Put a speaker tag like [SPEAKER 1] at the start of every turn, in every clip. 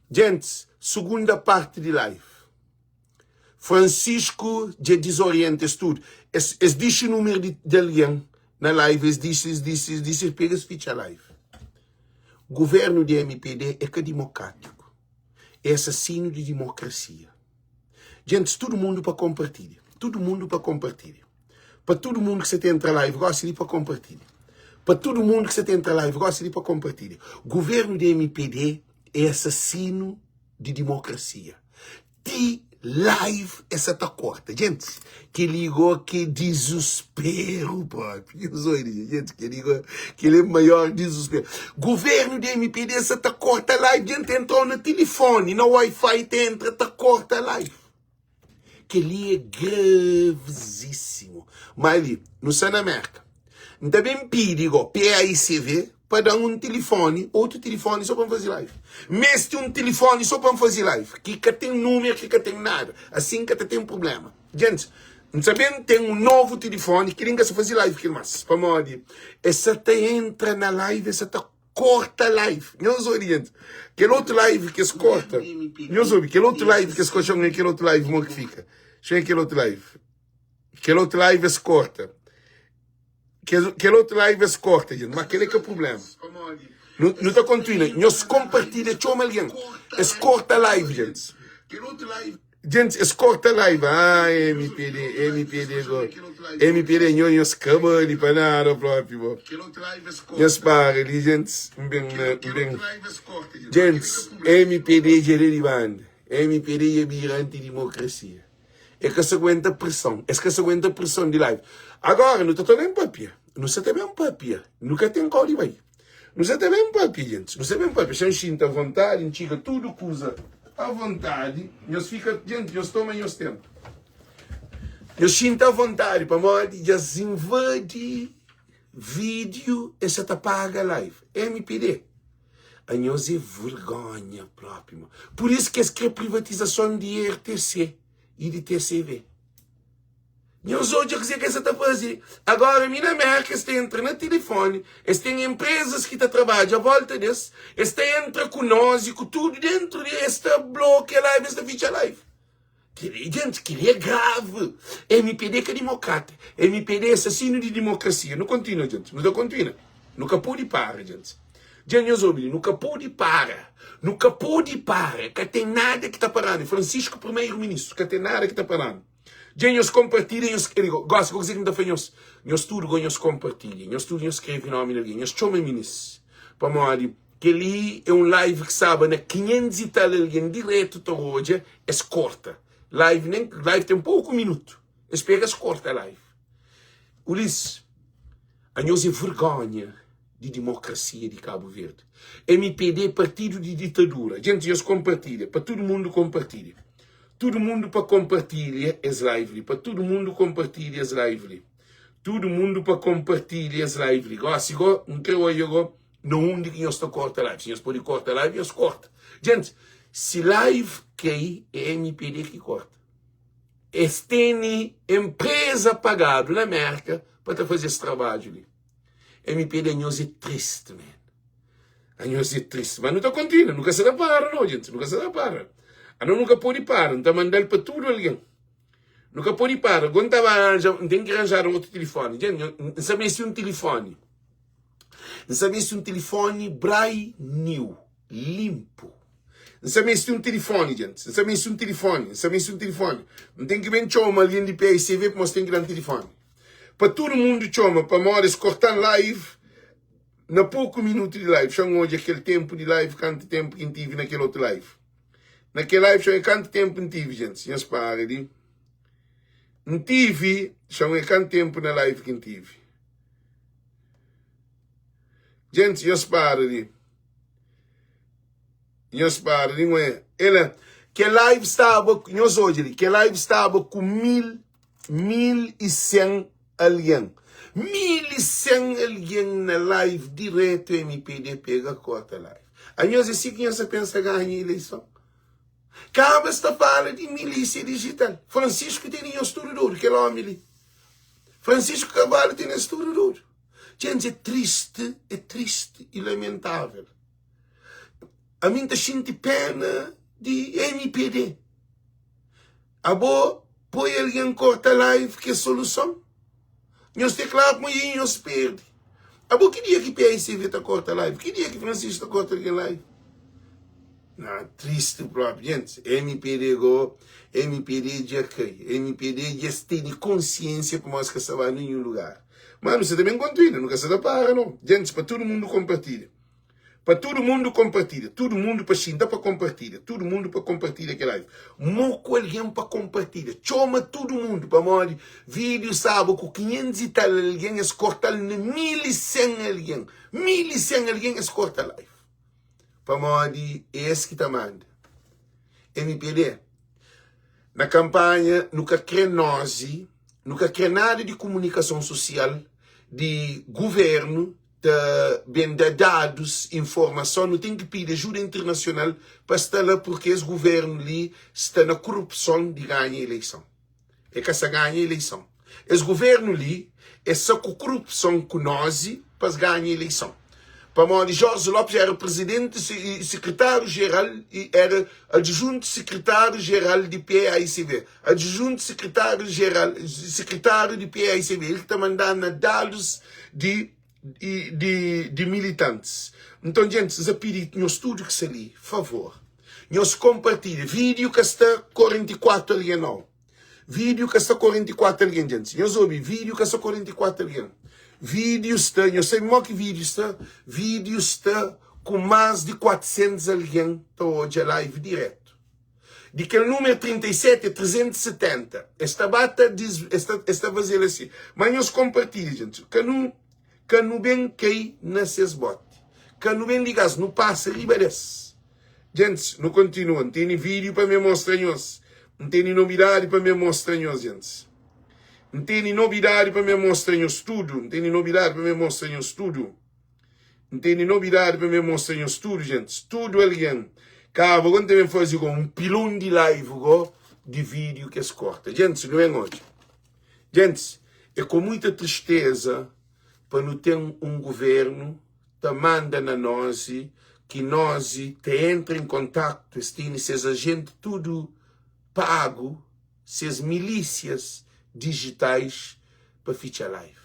[SPEAKER 1] Gentis, sugunda parti di live. Francisco dja dizorienta es tudu. Es, es dixi númeru di, di algen na live, es dixi, es dixi, es dixi, es pega, es fitxa live. Governu di MPD é ka dimokrátiku. É asasinu di dimokrasia. Gentis, tudu mundu pa konpartilha. Tudu mundu pa konpartilha. Pa tudu mundu ki sa ta entra live gosi li pa konpartilha. Pa tudu mundu ki sa ta entra live gosi li pa konpartilha. Governu di MPD é asasinu di dimokrasia. Ti live es sa ta korta. Gentis, kel-li go ki é dizusperu propi. Nhos oi li, gentis, kel-li go, kel-li é maior dizusperu. Governu di MPD sa ta korta live. Gentis ta entra-u na tilifoni, na wifi ta entra ta korta live. Kel-li é gravizísimu. Má li, nu sta na Mérka. N ta ben pidi go PAICV pa da-m un tilifoni, otu tilifoni sô pa N faze live. N meste un tilifoni sô pa N faze live, ki ka ten númeru, ki ka ten nada. Asin ka ta ten prubléma. Gentis, N ta ben ten un novu tilifoni, kel-li N ka sa faze live kel más, pamodi es sa ta entra na live, es sa ta korta live. Nhos obi, gente. Kel outro live que es corta. Nhos obi, kel outro live que es corta. Xan kel outro live mo que fica. Xan kel outro live. Kel outro live es corta. Kel, kel outro live es corta, gente. Mas kel é que é problema. Nu, nu ta continua. Nhos compartilha, txoma alguém. Es corta live, gente. Djentis es korta live ah MPD MPD go MPD nho nhos ka bali pa nada propi bo nhos para li djentis n ben na n ben djentis MPD dja da di banda MPD dja bira anti dimokrasia e ka sa aguenta preson es ka sa aguenta preson di live agora nu ta ta ben papia nu sa ta ben papia nu ka ten kau di bai. Nu sa ta ben papia, gentis. Nu sa ben papia. Xa N xinti avontadi, N txiga tudu kuza avontadi. Nhos fika, gentis, nhos toma nhos tenpu. Nhos xinti avontadi pamodi dja es invadi vídiu, es sa ta paga live. MPD, anhos é vergonha propi. Pur isu ki es kre privatizason di RTC i di TCV. Nhos odja kuzê ki es sa ta faze agora. Mi na Mérka, es ta entra na tilifoni, es ten enprezas ki ta trabadja a volta des, es ta entra ku nos i ku tudu dentru di es ta blokia live, es ta fitxa live. Kel-li, gentis, kel-li é gravi. MPD ka dimokrata. MPD é asasinu di dimokrasia. Nu kontinua, gentis. Nu ta kontinua. Nu ka pode para, gentis. Dja nhos obi li, nu ka pode para. Nu ka pode para. Ka ten nada ki ta para-nu. Francisco, primeiro-ministru, ka ten nada ki ta para-nu. Dja nhos konpartilha nhos kre gosi kuzê ki N ta fla nhos nhos tudu go nhos konpartilha nhos tudu nhos skrebe nomi di algen nhos txoma minis pamodi kel-li é un live ki staba na 500 i tal algen diretu ta odja es korta live nen live ten poku minutu es pega es korta live Ulisses anhos é vergonha di dimokrasia di Kabu Verdi MPD partidu di ditadura djenti nhos konpartilha pa tudu mundu konpartilha Tudu mundu pa konpartilha es live li pa tudu mundu konpartilha es live li tudu mundu pa konpartilha es live li gosi go N kre odja go na undi ki nhos ta korta live si nhos pode korta live nhos korta djenti si live kai é MPD ki korta es tene enpreza pagadu na Merka pa ta faze es trabadju li MPD nhos é triste man. Anhos é triste, mas nu ta kontinua, nu ka sa ta para no, gente, nu ka sa ta para. Ano nu ka pode para, nu ta mandal pa tudu algen. Nu ka pode para, go N ta ba ranja, N ten ki ranjadu otu tilifoni. Gente, N sa meste un tilifoni. N sa meste un tilifoni brai new, limpu. N sa meste un tilifoni, gente, N sa meste un tilifoni, N sa meste un tilifoni. N ten ki ben txoma algen di PICV pamodi es ten ki da-m tilifoni. Pa tudu mundu txoma, pamodi es korta-m live. Na poku minutu di live, xa N odja kel tenpu di live kantu tenpu ki N tivi na kel otu live. Na kel live xa N kantu tenpu N tivi, gentis? Nhos para di. N tivi, xa N kantu tenpu na live ki N tivi. Gentis, nhos para di. Nhos para di nwe. Ela, kel live staba, nhos odja li, kel live staba ku 1000, 1100 algen. 1100 algen na live direto MPD pega korta live. Anhos é si ki nhos ta pensa ganha ileison? Kaba es ta fala di milísia digital. Francisco tene nhos tudu dodu, kel omi li. Francisco Carvalho tene es tudu dodu. Gente, é triste, é triste e lamentável. Ami N ta xinti pena di MPD. Abo poi algen korta live ki é soluson? Nhos te klaru ma i nhos perde. Abo ki dia ki PICV ta korta live? Ki dia ki Francisco ta korta algen live? Na triste propi, gente. MPD go, MPD dja kai. MPD dja es tene konsiensia pamodi es ka sta ba ninhun lugar. Ma nu sta ta ben kontinua, nu ka sta ta para no. Gente, pa tudu mundu konpartilha. Pa tudu mundu konpartilha, tudu mundu pa xinta pa konpartilha, tudu mundu pa konpartilha kel live. Mo ku algen pa konpartilha, txoma tudu mundu pamodi vídiu staba ku 500 i tal algen es korta-l na 1100 algen. 1100 algen es korta live. Pamodi é es ki ta manda. MPD, na kanpanha nu ka kre nozi, nu ka kre nada di kumunikason susial di guvernu ta ben da dadus, informason, nu ten ki pidi ajuda internasional pa sta la purki es guvernu li sta na kurupson di ganha ileison. E ka sa ganha ileison. Es guvernu li e sa ku kurupson ku nozi pa es ganha ileison. Pamodi Jorge Lopes era presidenti i sekretariu jeral i era adjuntu sekretariu jeral di PAICV, adjuntu sekretariu jeral sekretariu di PAICV, el ki ta mandá na dadus di di di militantis. Nton djentis, N sa pidi nhos tudu ki sta li, favor, nhos konpartilha. Vídiu ka sta 44 algen nau. Vídiu ka sta 44 algen, djentis. Nhos obi, vídiu ka sta 44 algen. Vídiu sta, nhos sabe mo ki vídiu sta? Vídiu sta ku más di 400 algen ta odja live diretu. Di kel númeru 37 é 370. Es ta ba ta dis, es ta, es ta faze-l asi. Má nhos konpartilha, djentis. Ka nu, ka nu ben kai na ses boti. Ka nu ben liga-s, nu pasa riba des. Djentis, nu kontinua. N tene vídiu pa me mostra nhos. N tene nobidadi pa me mostra nhos, djentis. N tene nobidadi pa me mostra nhos tudu. N tene nobidadi pa me mostra nhos tudu. N tene nobidadi pa me mostra nhos tudu, djentis. Tudu algen. Kaba go, N ta ben faze go un pilon di live go di vídiu ki es korta. Djentis, nu ben odja. Djentis, é ku muita tristeza pa nu ten un guvernu ta manda na nosi ki nosi ta entra en kontaktu, es tene ses ajenti tudu pagu, ses milísias dijitais pa fitxa live.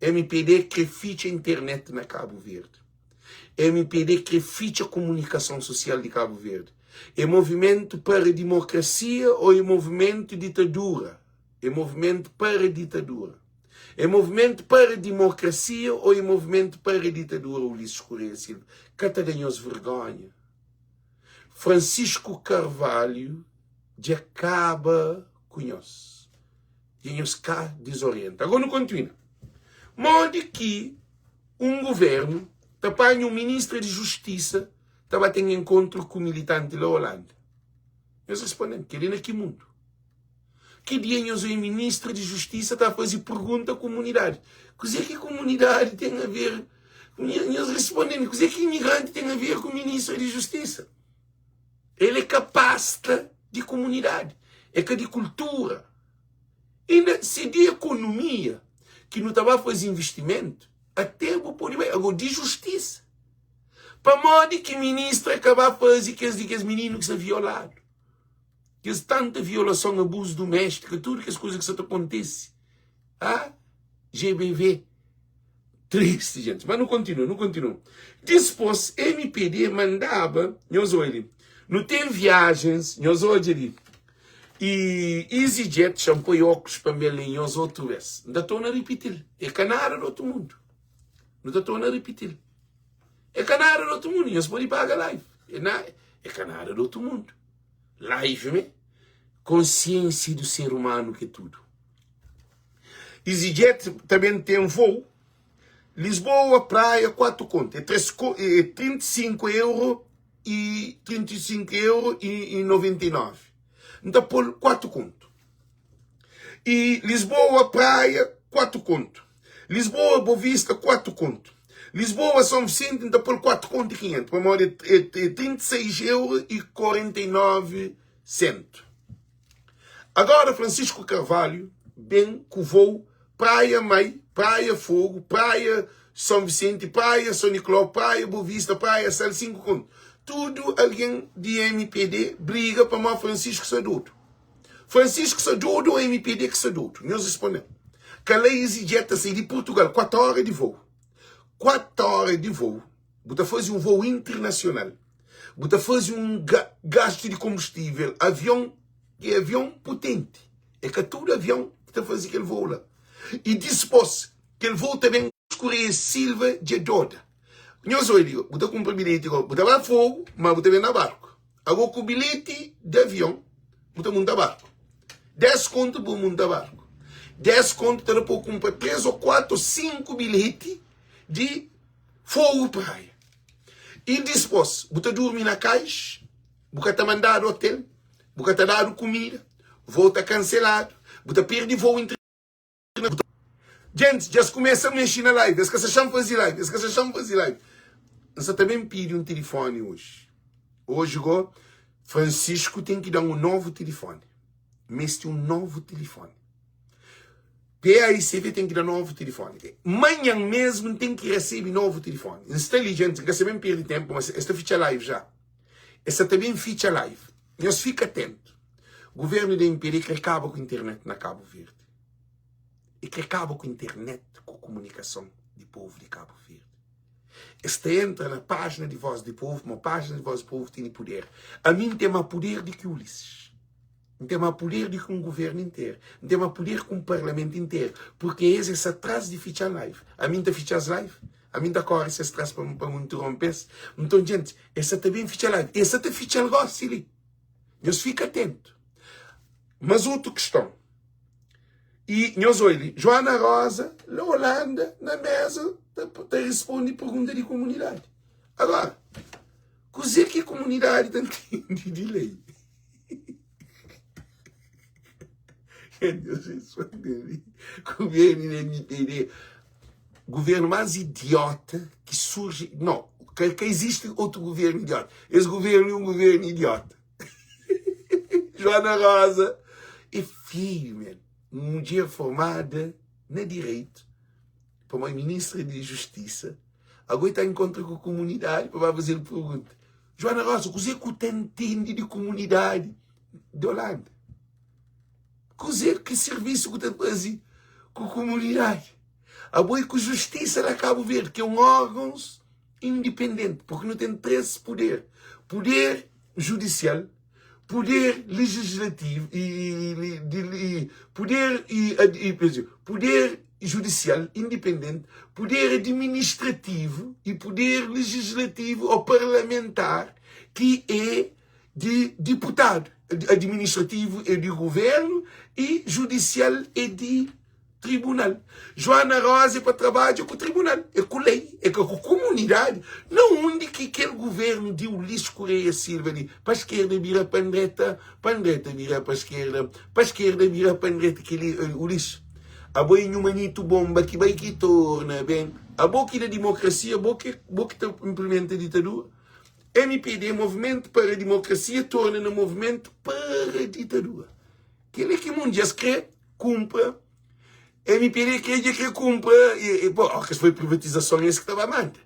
[SPEAKER 1] Mpd kre fitxa internet na Kabu Verdi. Mpd kre fitxa komunikason susial di Kabu Verdi. É movimentu para dimokrasia ô é movimentu ditadura? É movimentu para ditadura. É movimentu para dimokrasia ô é movimentu para ditadura, Ulisses Correia Silva? Ka ta da nhos vergonha? Francisco Carvalho dja kaba ku nhos. Dja nhos ka dizorienta. Agora nu kontinua. Modi ki un guvernu ta panha un ministra di justisa ta ba ten enkontru ku militanti la Holanda? Nhos responde-m, kel-li na ki mundu? Ki dia nhos obi ministra di justisa ta faze pergunta kumunidadi? Kuzê ki kumunidadi ten a ver? Nhos responde-m, kuzê ki imigranti ten a ver ku ministra di justisa? El é ka pasta di kumunidadi, é ka di kultura. Inda si di ekonomia ki nu ta ba faze investimentu, até bu pode bai. Agora, di justisa, pamodi ki ministra ka ba faze kes di kes mininu ki sta violadu? Kes tanta violason, abuzu duméstiku, tudu kes kuza ki sa ta kontise. Ah, GBV. Tristi, gente. Mas nu kontinua, nu kontinua. Dispôs, MPD mandaba, nhos odja li, nu ten viajens, nhos odja li, e EasyJet xa-m poi óklus pa N ben lé nhos otu bês. N ta torna ripiti-l. É ka nada di otu mundu. Nu ta torna ripiti-l. É ka nada di otu mundu. Nhos pode paga live. É na, é ka nada di otu mundu. Live mé konsiensia du ser umanu ke tudu. EasyJet ta ben ten voo Lisboa, Praia 4 kontu é 3 é 35 euro e 35 euro e 99. N ta pol 4 kontu. E Lisboa, Praia 4 kontu. Lisboa, Boa Vista 4 kontu. Lisboa, São Vicente N ta pol 4 kontu e 500 pamodi é, é 36 euro e 49 cento. Agora Francisco Carvalho ben ku voo Praia Mai, Praia Fogo, Praia São Vicente, Praia São Nicolau, Praia Boa Vista, Praia Sal 5 kontu. Tudu algen di mpd briga pamodi Francisco sa dodu. Francisco sa dodu ou mpd ki sa dodu? Nhos responde-m. Kala EasyJet ta sai di Portugal 4 ora di voo. 4 ora di voo. Bu ta faze un voo internasional. Bu ta faze un gastu di konbustivel. Avion é avion putenti. É ka tudu avion ki ta faze kel voo la. I dispos kel voo ta ben. Correia Silva dja doda. Nhos oi li, bu ta kunpra bilheti go, bu ta ba Fogo, ma bu ta ben na barku. Ago ku bilheti di avion, bu ta munta barku. 10 kontu bu munta barku. 10 kontu ta da pa bu kunpra 3 o 4 o 5 bilheti di Fogo Praia. I dispos, bu ta durmi na kais, bu ka ta mandadu otel, bu ka ta dadu kumida, vou ta kanseladu, bu ta perdi vou Djentis dja es kumesa mexi na live, es ka sa xa-m faze live, es ka sa xa-m faze live. N sa ta ben pidi un tilifoni oji. Oji go, Francisco ten ki da-m un novu tilifoni. N meste un novu tilifoni. PAICV ten ki da novu tilifoni. Manhan mesmu N ten ki resebe novu tilifoni. N sta li, djentis, N ka sa ben perde tenpu, mas es ta fitxa live ja. Es sa ta ben fitxa live. Nhos fika atentu. Guvernu di MPD kre kaba ku internet na Kabu Verdi. E kre kaba ku internet ku kumunikason di povu di Kabu Verdi. Es ta entra na pájina di Voz di Povu, ma pájina di Voz di Povu tene puder. Ami N ten ma puder di ki Ulisses. N ten ma puder di ki un guvernu interu. N ten ma puder ki un parlamentu interu. Purke es, es sta tras di fitxa live. Ami N ta fitxa-s live? Ami N ta kore ses tras pa N interonpe-s? Nton, djenti, es sa ta ben fitxa live. Es sa ta fitxa-l gosi li. Nhos fika atentu. Mas otu kiston. I nhos oi li, Joana Rosa, la Holanda, na mesa, ta, ta responde pergunta di komunidadi. Agora, kuzê ki komunidadi ta ntende di lei? Nhos responde li. Governu di MPD, governu más idiota ki surji, no, ka, ka izisti otu governu idiota. Es governu é un governu idiota. Joana Rosa é feio, man. Mudjer formada na direito, pamodi ministra di Justisa, agora ta encontra ku comunidade pa ba fazer pergunta. Joana Rosa, kuzê ku ta entende di comunidade de Holanda? Kuzê ki servisu ku ta faze ku comunidade? Abo é ku Justisa na Cabo Verde, ki é um órgãos independente, porque nu ten 3 puder, puder judisial, puder legislativo e, e, poder e, e, poder judicial independente, poder administrativo e poder legislativo ou parlamentar que é de deputado, administrativo é de governo e judicial é de tribunal. Joana Rosa é pa trabadja ku tribunal, é ku lei, é ka ku kumunidadi. Na undi ki kel guvernu di Ulisses Correia Silva di pa skerda bira pa ndreta, pa ndreta bira pa skerda, pa skerda bira pa ndreta keli Ulisses abo é nhu manitu bonba ki bai ki torna ben. Abo ki da dimokrasia, abo ki bo ki ta implementa ditadura. MPD, Movimento para a Democracia, torna na movimento para a ditadura. Keli ki mundu es kre. Kunpra MPD kre dja kre kunpra e, bo, oh, kes foi privatizason es ki ta ba manda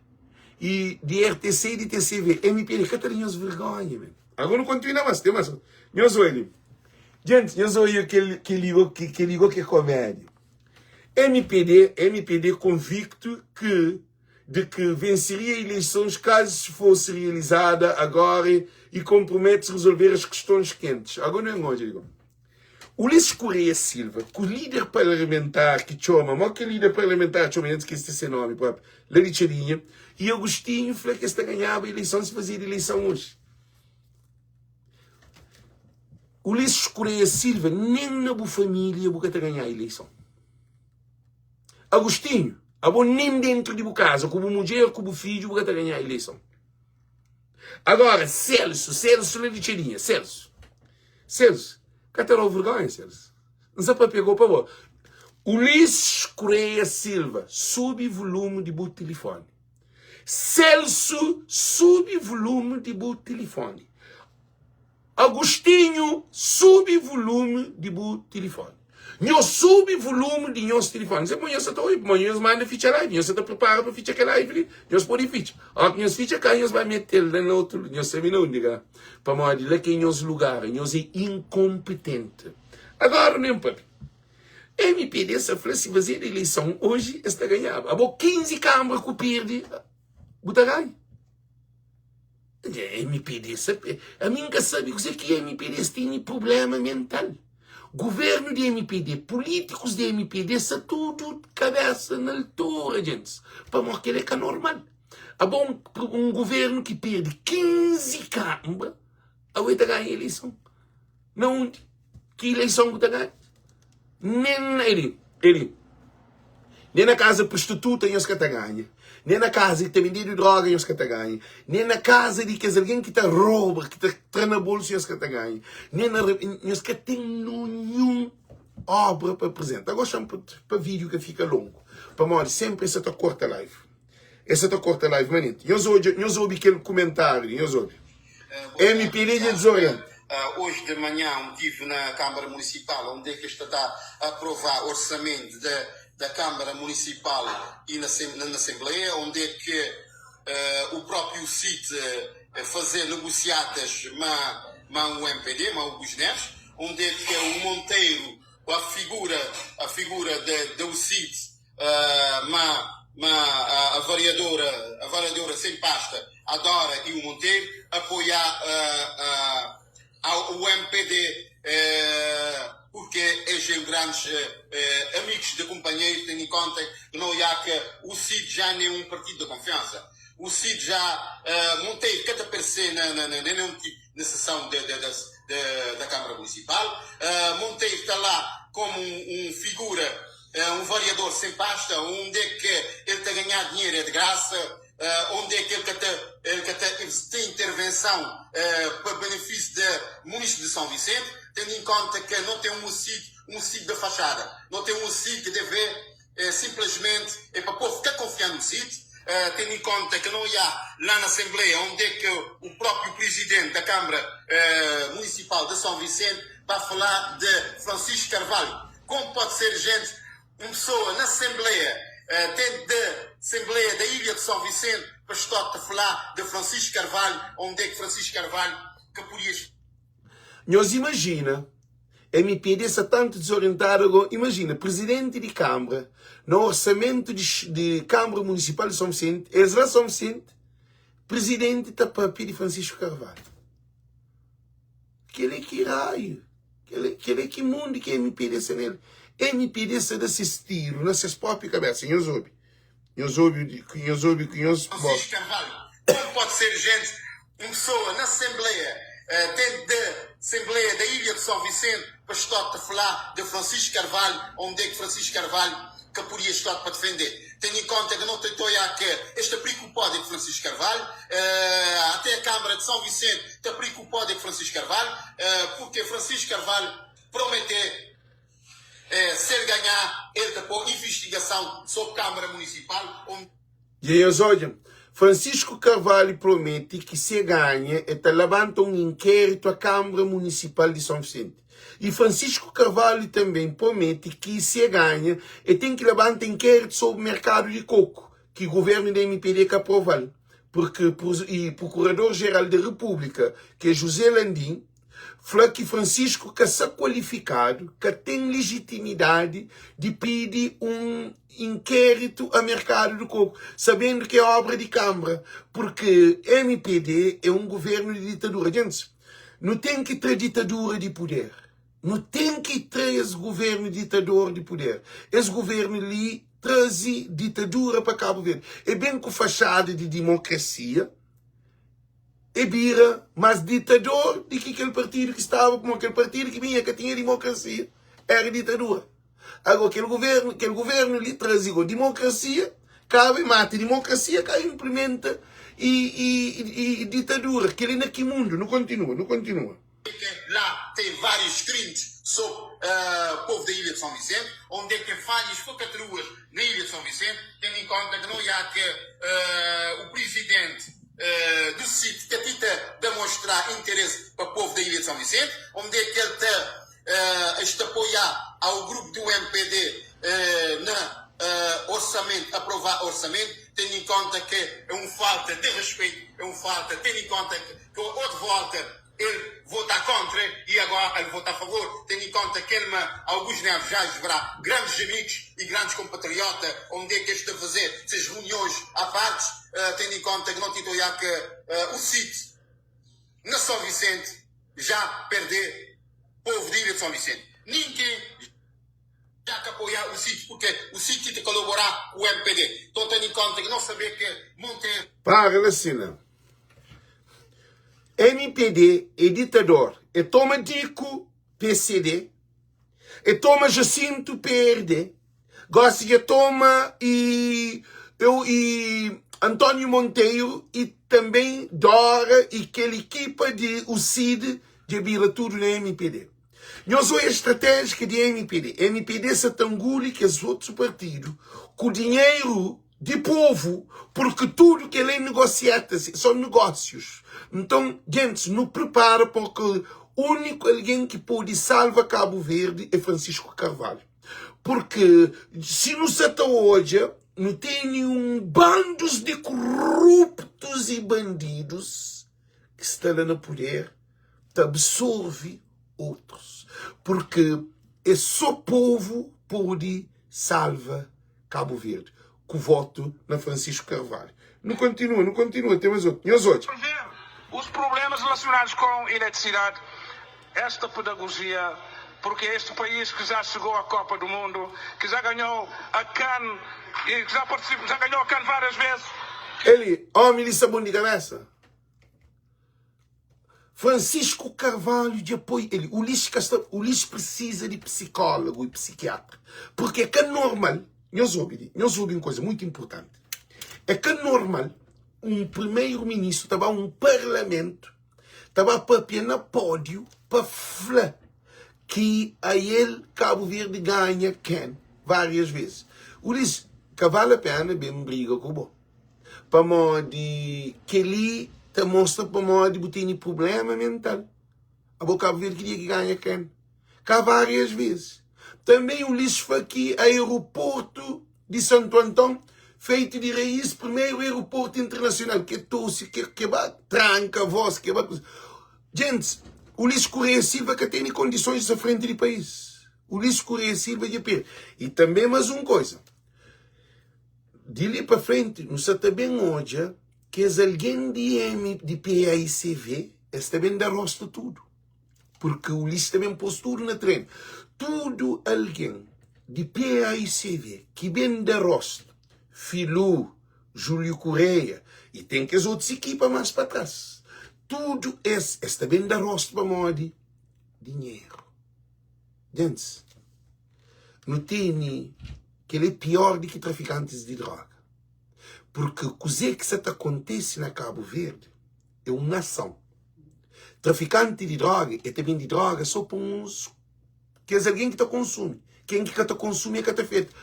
[SPEAKER 1] e di RTC e di TCV MPD ka ta da nhos vergonha men agora nu kontinua mas tem mas nhos oi li gente nhos oi kel kel li ke kel li ke komédia MPD MPD convicto que de que venceria eleições caso fosse realizada agora e compromete-se resolver as questões quentes. Agora não é hoje, digo. Ulisses Correia Silva, ku líder parlamentar ki txoma, mo ki líder parlamentar txoma, N skese se nomi propi, la di Txadinha, e Agostinho fla ki es ta ganhaba eleison si fazia eleison oji. Ulisses Correia Silva, nen na bu família bu ka ta ganhá eleison. Agostinho, abo nen dentru di bu kaza, ku bu mudjer, ku bu fidju, bu ka ta ganhá eleison. Agora, Celso, Celso la di Txadinha, Celso. Celso, ka ta dau vergonha, Celso. N sa papia go pa bo. Ulisses Correia Silva, subi volume di bu tilifoni. Celso, subi volume di bu tilifoni. Agostinho, subi volume di bu tilifoni. Nhos subi volume di nhos tilifoni. Nse pamodi nhos sa ta obi, pamodi nhos manda fitxa live, nhos sa ta pripara pa fitxa kel live li, nhos pode fitxa. Ora ki nhos fitxa ka, nhos bai metel la na otu, nhos sabe na undi ka? Pamodi la ki é nhos lugar, nhos é inkonpetenti. Agora nen papia. MPD sa fla si fazedu ileison oji es ta ganhaba. Abo 15 kambra ku pirdi, bu ta ganha? MPD sa ami nka sabe kuzê ki MPD es tene problema mental. Governo di MPD, políticos di MPD sa tudo cabeça na altura, gentis. Pamodi kel é ka normal. Abo um, um governo ki perde 15 kambra, awe ta ganha eleição. Na undi? Ki ileison ku ta ganha? Nen na eli, eli. Nen na kaza prostituta nhos ka ta ganha. Nen na kaza ki ta vendedu droga nhos ka ta ganha. Nen na kaza di kes algen ki ta roba, ki ta tra na bolsu nhos ka ta ganha. Nen na nhos ka ten ninhun obra pa apresenta. Agora xa-m pa vídeo ka fika longu, pamodi senpri es sa ta korta live. Es sa ta korta live manenti. Nhos odja, nhos obi kel kumentariu li, nhos obi. MPD dja dizorienta.
[SPEAKER 2] Hoje de manhã um tive na Câmara Municipal onde é que esta ta aprovar orçamento da da Câmara Municipal e na na Assembleia onde é que o próprio CIT fazer negociatas ma ma o MPD ma o Gus Neves onde é que o Monteiro a figura a figura de do CIT Ma ma a variadora a variadora sem pasta a Dora e o Monteiro apoiar o MPD porque eles são grandes amigos de companheiros tendo em conta que não há que o CID já nem um partido de confiança o CID já Monteiro que te aparecer na na na nenhum tipo na sessão de, de, de, da Câmara Municipal Monteiro está lá como um, um figura Um variador sem pasta, onde é que ele ta ganhar dinheiro é de graça, onde é que ele ka ta ele ka ta tem intervenção pa benefício de município de São Vicente, tendo em conta que não tem um sítio um sítio de fachada, não tem um sítio que deve simplesmente é pa povo ka confiar no sítio, tendo em conta que não há lá na Assembleia onde é que o próprio presidente da Câmara Municipal de São Vicente vai falar de Francisco Carvalho. Como pode ser gente, um pessoa na Assembleia, dentro da Assembleia da Ilha de São Vicente, pa estar ta falá de Francisco Carvalho, onde é que Francisco Carvalho ka podia.
[SPEAKER 1] Nhos imajina, mpd sta tantu dizorientadu ago, imajina, presidenti di Kambra, na orsamentu di di Kambra Munisipal di São Vicente, es la São Vicente, presidenti ta papia di Francisco Carvalho. Kel é ki raiu? Kel é ki mundu ki mpd sta nel? Mpd sta da ses tiru na ses propi kabesa. Nhos obi, nhos obi, nhos obi ku nhos boka.
[SPEAKER 2] Francisco Carvalho, Como pode ser gente, um pessoa na Assembleia, dentro da Assembleia da Ilha de São Vicente, pa estar ta falá de Francisco Carvalho, onde é que Francisco Carvalho ka podia estar pa defender? Tendo em conta que não tem toia que esta preocupado é Francisco Carvalho, até a Câmara de São Vicente está preocupado é Francisco Carvalho, porque Francisco Carvalho promete se ele ganhar, ele tá pôr investigação sobre Câmara Municipal. Onde...
[SPEAKER 1] Dja nhos odja? Francisco Carvalho promete ki si e ganha e ta labanta un inkéritu a Câmara Municipal di São Vicente. E Francisco Carvalho também promete ki si e ganha e ten ki labanta inkéritu sobri merkadu di koku ki governu di mpd ka aprova-l porque e Procurador Geral da República ki é José Landim fla ki Francisco ka sa kualifikadu, ka ten legitimidadi di pidi un inkéritu a merkadu di koku, sabendu ki é obra di Kambra, porque mpd é un governu di ditadura. Gentis, Nu ten ki tra ditadura di puder. Nu ten ki tra es guvernu ditador di puder. Es guvernu li traze ditadura pa Kabu Verdi. E ben ku faxada di dimokrasia, e bira mas ditador di ki kel partidu ki staba, pamodi kel partidu ki binha ka tinha dimokrasia, era ditadura. Agora kel governo, kel governo li traze go dimokrasia, kaba e mata dimokrasia, ka implementa e, e, e ditadura. Kel li na ki mundu? Nu kontinua, nu kontinua.
[SPEAKER 2] Lá tem vários crimes sobre uh, povo da Ilha de São Vicente, onde é que falhas falcatruas na Ilha de São Vicente, tendo em conta que não há que uh, o presidente uh, do CIT que tenta demonstrar interesse para o povo da Ilha de São Vicente, onde é que ele está uh, está apoiar. ao grupo do MPD na orçamento, aprovar orçamento, tendo em conta que é um falta de respeito, é um falta, tendo em conta que outra volta ele vota contra e agora ele vota a favor, tendo em conta que ele, Augusto Neves, já verá grandes amigos e grandes compatriotas, onde é que este a fazer essas reuniões à parte, tendo em conta que não tinha que o CIT na São Vicente já perder povo de Ilha de São Vicente. Ninguém já que apoiar o CIT, porque o CIT tem que colaborar com o MPD. Então, tendo em conta que não saber que Monteiro...
[SPEAKER 1] Para, Lacina. MPD é ditador. É toma Dico, PCD. É toma Jacinto, PRD. Gosta de toma e eu e António Monteiro e também Dora e aquela equipa de o CID de abira tudo na MPD. Nós hoje a estratégia de MPD. MPD se tangule que os outros partidos com dinheiro de povo, porque tudo que ele é negociata são negócios. Então, gente, não prepara porque o único alguém que pode salvar Cabo Verde é Francisco Carvalho. Porque se não se até hoje, não tem nenhum bandos de corruptos e bandidos que estão lá no poder, te absorve outros. Porque é só povo pode salvar Cabo Verde. Com o voto na Francisco Carvalho. Não continua, não continua, tem mais outro. Meus outros.
[SPEAKER 3] Os problemas relacionados com eletricidade, esta pedagogia, porque este país que já chegou à Copa do Mundo, que já ganhou a CAN, e que já participou, já ganhou a CAN várias vezes.
[SPEAKER 1] Ele, homem de sabão de cabeça. Francisco Carvalho de apoio. Ele, o lixo, o lixo precisa de psicólogo e psiquiatra. Porque é que é normal, nós ouvimos, nós ouvimos uma coisa muito importante. É que é normal um primeiro-ministro estava um parlamento, estava a papia na pódio para falar que a ele Cabo Verde ganha quem várias vezes. O lixo, que vale a pena bem briga com o bom. Para modo que ele te mostra para modo que tem problema mental. A boca Cabo Verde queria que ganha quem? Cá várias vezes. Também o lixo foi aqui, aeroporto de Santo Antão, feito de raiz, primeiro aeroporto internacional, que tosse, que, que tranca a voz, que Gente, o Ulisses Correia Silva que tem condições à frente do país. O Ulisses Correia Silva de Pedro. E também mais uma coisa. De ali para frente, não sei também hoje, que é alguém de M, de PAICV, esse também dá rosto tudo. Porque o Ulisses também pôs tudo na treino. Tudo alguém de PAICV que vem da rosto, Filu, Júlio Correia, e tem que as outras equipas mais para trás. Tudo esse, esse também dá rosto para modi dinheiro. Gente, não tem que ele é pior do que traficantes de droga. Porque o que se acontece na Cabo Verde é uma ação. Traficante de droga é também de droga só para uns que é alguém que te consome. Quem que te consome é que te feito.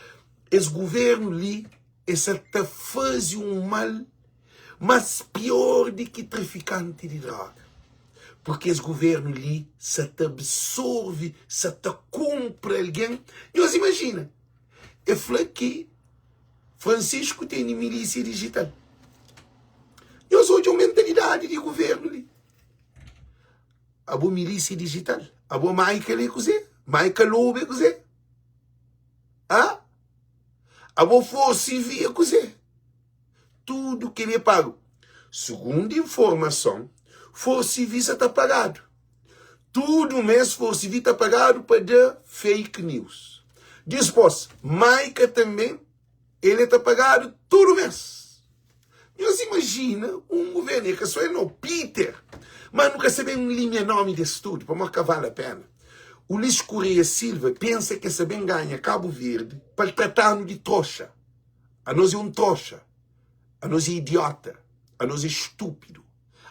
[SPEAKER 1] Esse governo ali, esse te faz um mal, mas pior do que traficante de droga. Porque esse governo ali se te absorve, se te compra alguém. E você imagina, eu falei que Francisco tem milícia digital. Eu sou de uma mentalidade de governo ali. A boa milícia digital. A boa Michael é cozer. Michael Lobo é cozer. Hã? A boa Força Civil é cozer. Tudo que ele é pago. Segundo informação, Força Civil está pagado. Tudo mês Força Civil está pagado para dar fake news. Depois, Maica também, ele está pagado todo mês. Mas imagina um governo que só é no Peter, mas nunca sabemos linha nome desse tudo, para não vale a pena. O Luís Correia Silva pensa que essa bem ganha Cabo Verde para tratar-nos de trouxa. A nós é um trouxa. A nós é idiota. A nós é estúpido.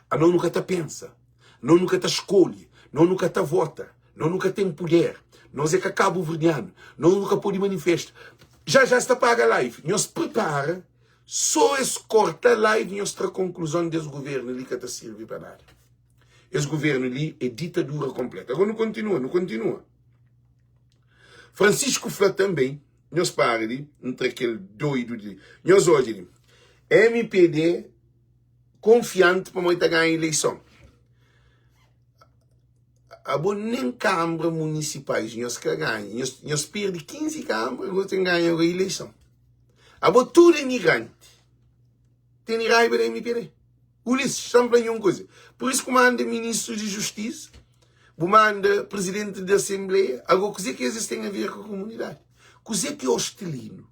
[SPEAKER 1] A nós nunca te pensa. Nós nunca te escolhe. Nós nunca te vota. Nós nunca tem poder. Nós é que Cabo Verdeano. Nós nunca pode manifestar. Já já está paga a live. Nós prepara. Só esse corta a live e nós conclusão desse governo ali que está serve para nada. Esse governo ali é ditadura completa. Agora não continua, não continua. Francisco fla tanbe, nhos para di ntra kel doidu di. Nhos odja li, mpd konfianti pamodi ta ganha ileison. Abo nen kanbra munisipais nhos ka ganha. Nhos, nhos perde 15 kanbra, nhos ten ganha agora ileison. Abo tudu imigranti tene raiba da mpd. Ulisses, sta-m fla-m un kuza. Pur isu ku manda ministru di justisa, bu manda presidenti di asenbleia. Agora kuzê ki es ten a ver ku komunidadi? Kuzê ki Ostelino?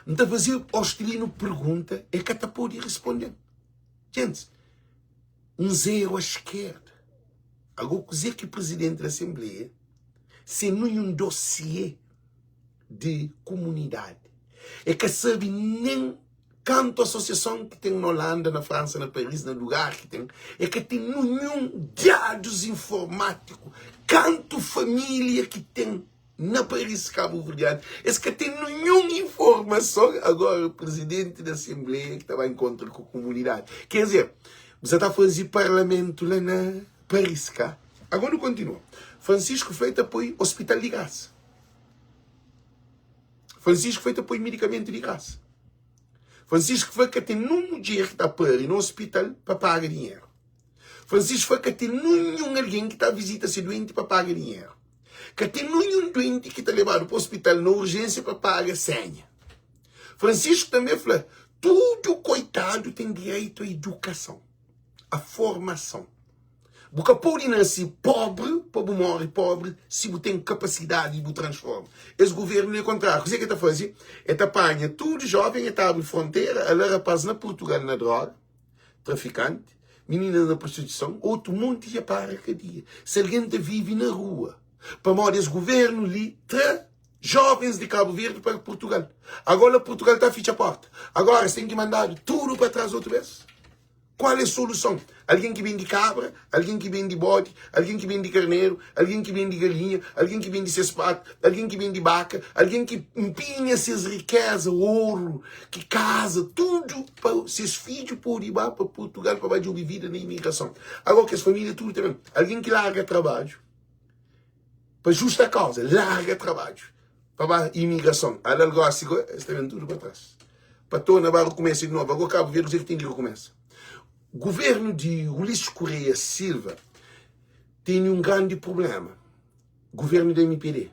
[SPEAKER 1] N ta faze Ostelino pergunta, el ka ta pode responde-m. Gentis, un zeru a eskerda. Agora kuzê ki presidenti di asenbleia, sen ninhun dossiê di komunidadi, el ka sabe nen Kantu asosiason ki ten na Olanda, na Fransa, na Paris, na lugar ki ten, e ka ten ninhun dadus informatiku. Kantu familia ki ten na Paris kabuverdianu, es ka ten ninhun informason. Agora, presidenti di asenbleia ki ta ba inkontra ku komunidadi. Ker dizer, bu sa ta faze parlamentu la na Paris, ka? Agora nu kontinua. Francisco fla e ta poi ospital di grasa. Francisco fla e ta poi medikamentu di grasa. Francisco fla ka ten nun mudjer ki ta pari na ospital pa paga dinheru. Francisco fla ka ten ninhun algen ki ta vizita se duenti pa paga dinheru. Ka ten ninhun duenti ki ta lebadu pa ospital na urjénsia pa paga senha. Francisco tanbe fla tudu koitadu ten direitu a idukason, a formason. Bu ka pode nase pobri pa bu more pobri si bu ten kapasidadi di bu transforma. Es guvernu li é kontráriu. Kuzê ki el ta faze? El ta panha tudu jóven, el ta abri frontera, ala rapaz na Purtugal na droga, trafikanti, mininas na prostituison, otu monti dja para kadia. Se algen ta vive na rua pamodi es guvernu li tra jovens di Kabu Verdi pa Purtugal. Agora la Purtugal ta fitxa porta. Agora es ten ki mandadu tudu pa tras otu bes. Kual é soluson? Algen ki bende kabra, algen ki bende bodi, algen ki bende karneru, algen ki bende galinha, algen ki bende ses patu, algen ki bende baka, algen ki npinha ses rikeza, oru, ki kaza, tudu pa ses fidju pode ba pa Purtugal pa ba djobe vida na imigrason. Agora kes família tudu ta ben. Algen ki larga trabadju pa justa kauza, larga trabadju pa ba imigrason. Ala-l gosi go, es ta ben tudu pa tras. Pa torna ba rekumesa di novu. Ago Kabu Verdi kuzê ki ten ki rekumesa? Guvernu di Ulisses Correia Silva tene un grandi prublema. Guvernu di mpd.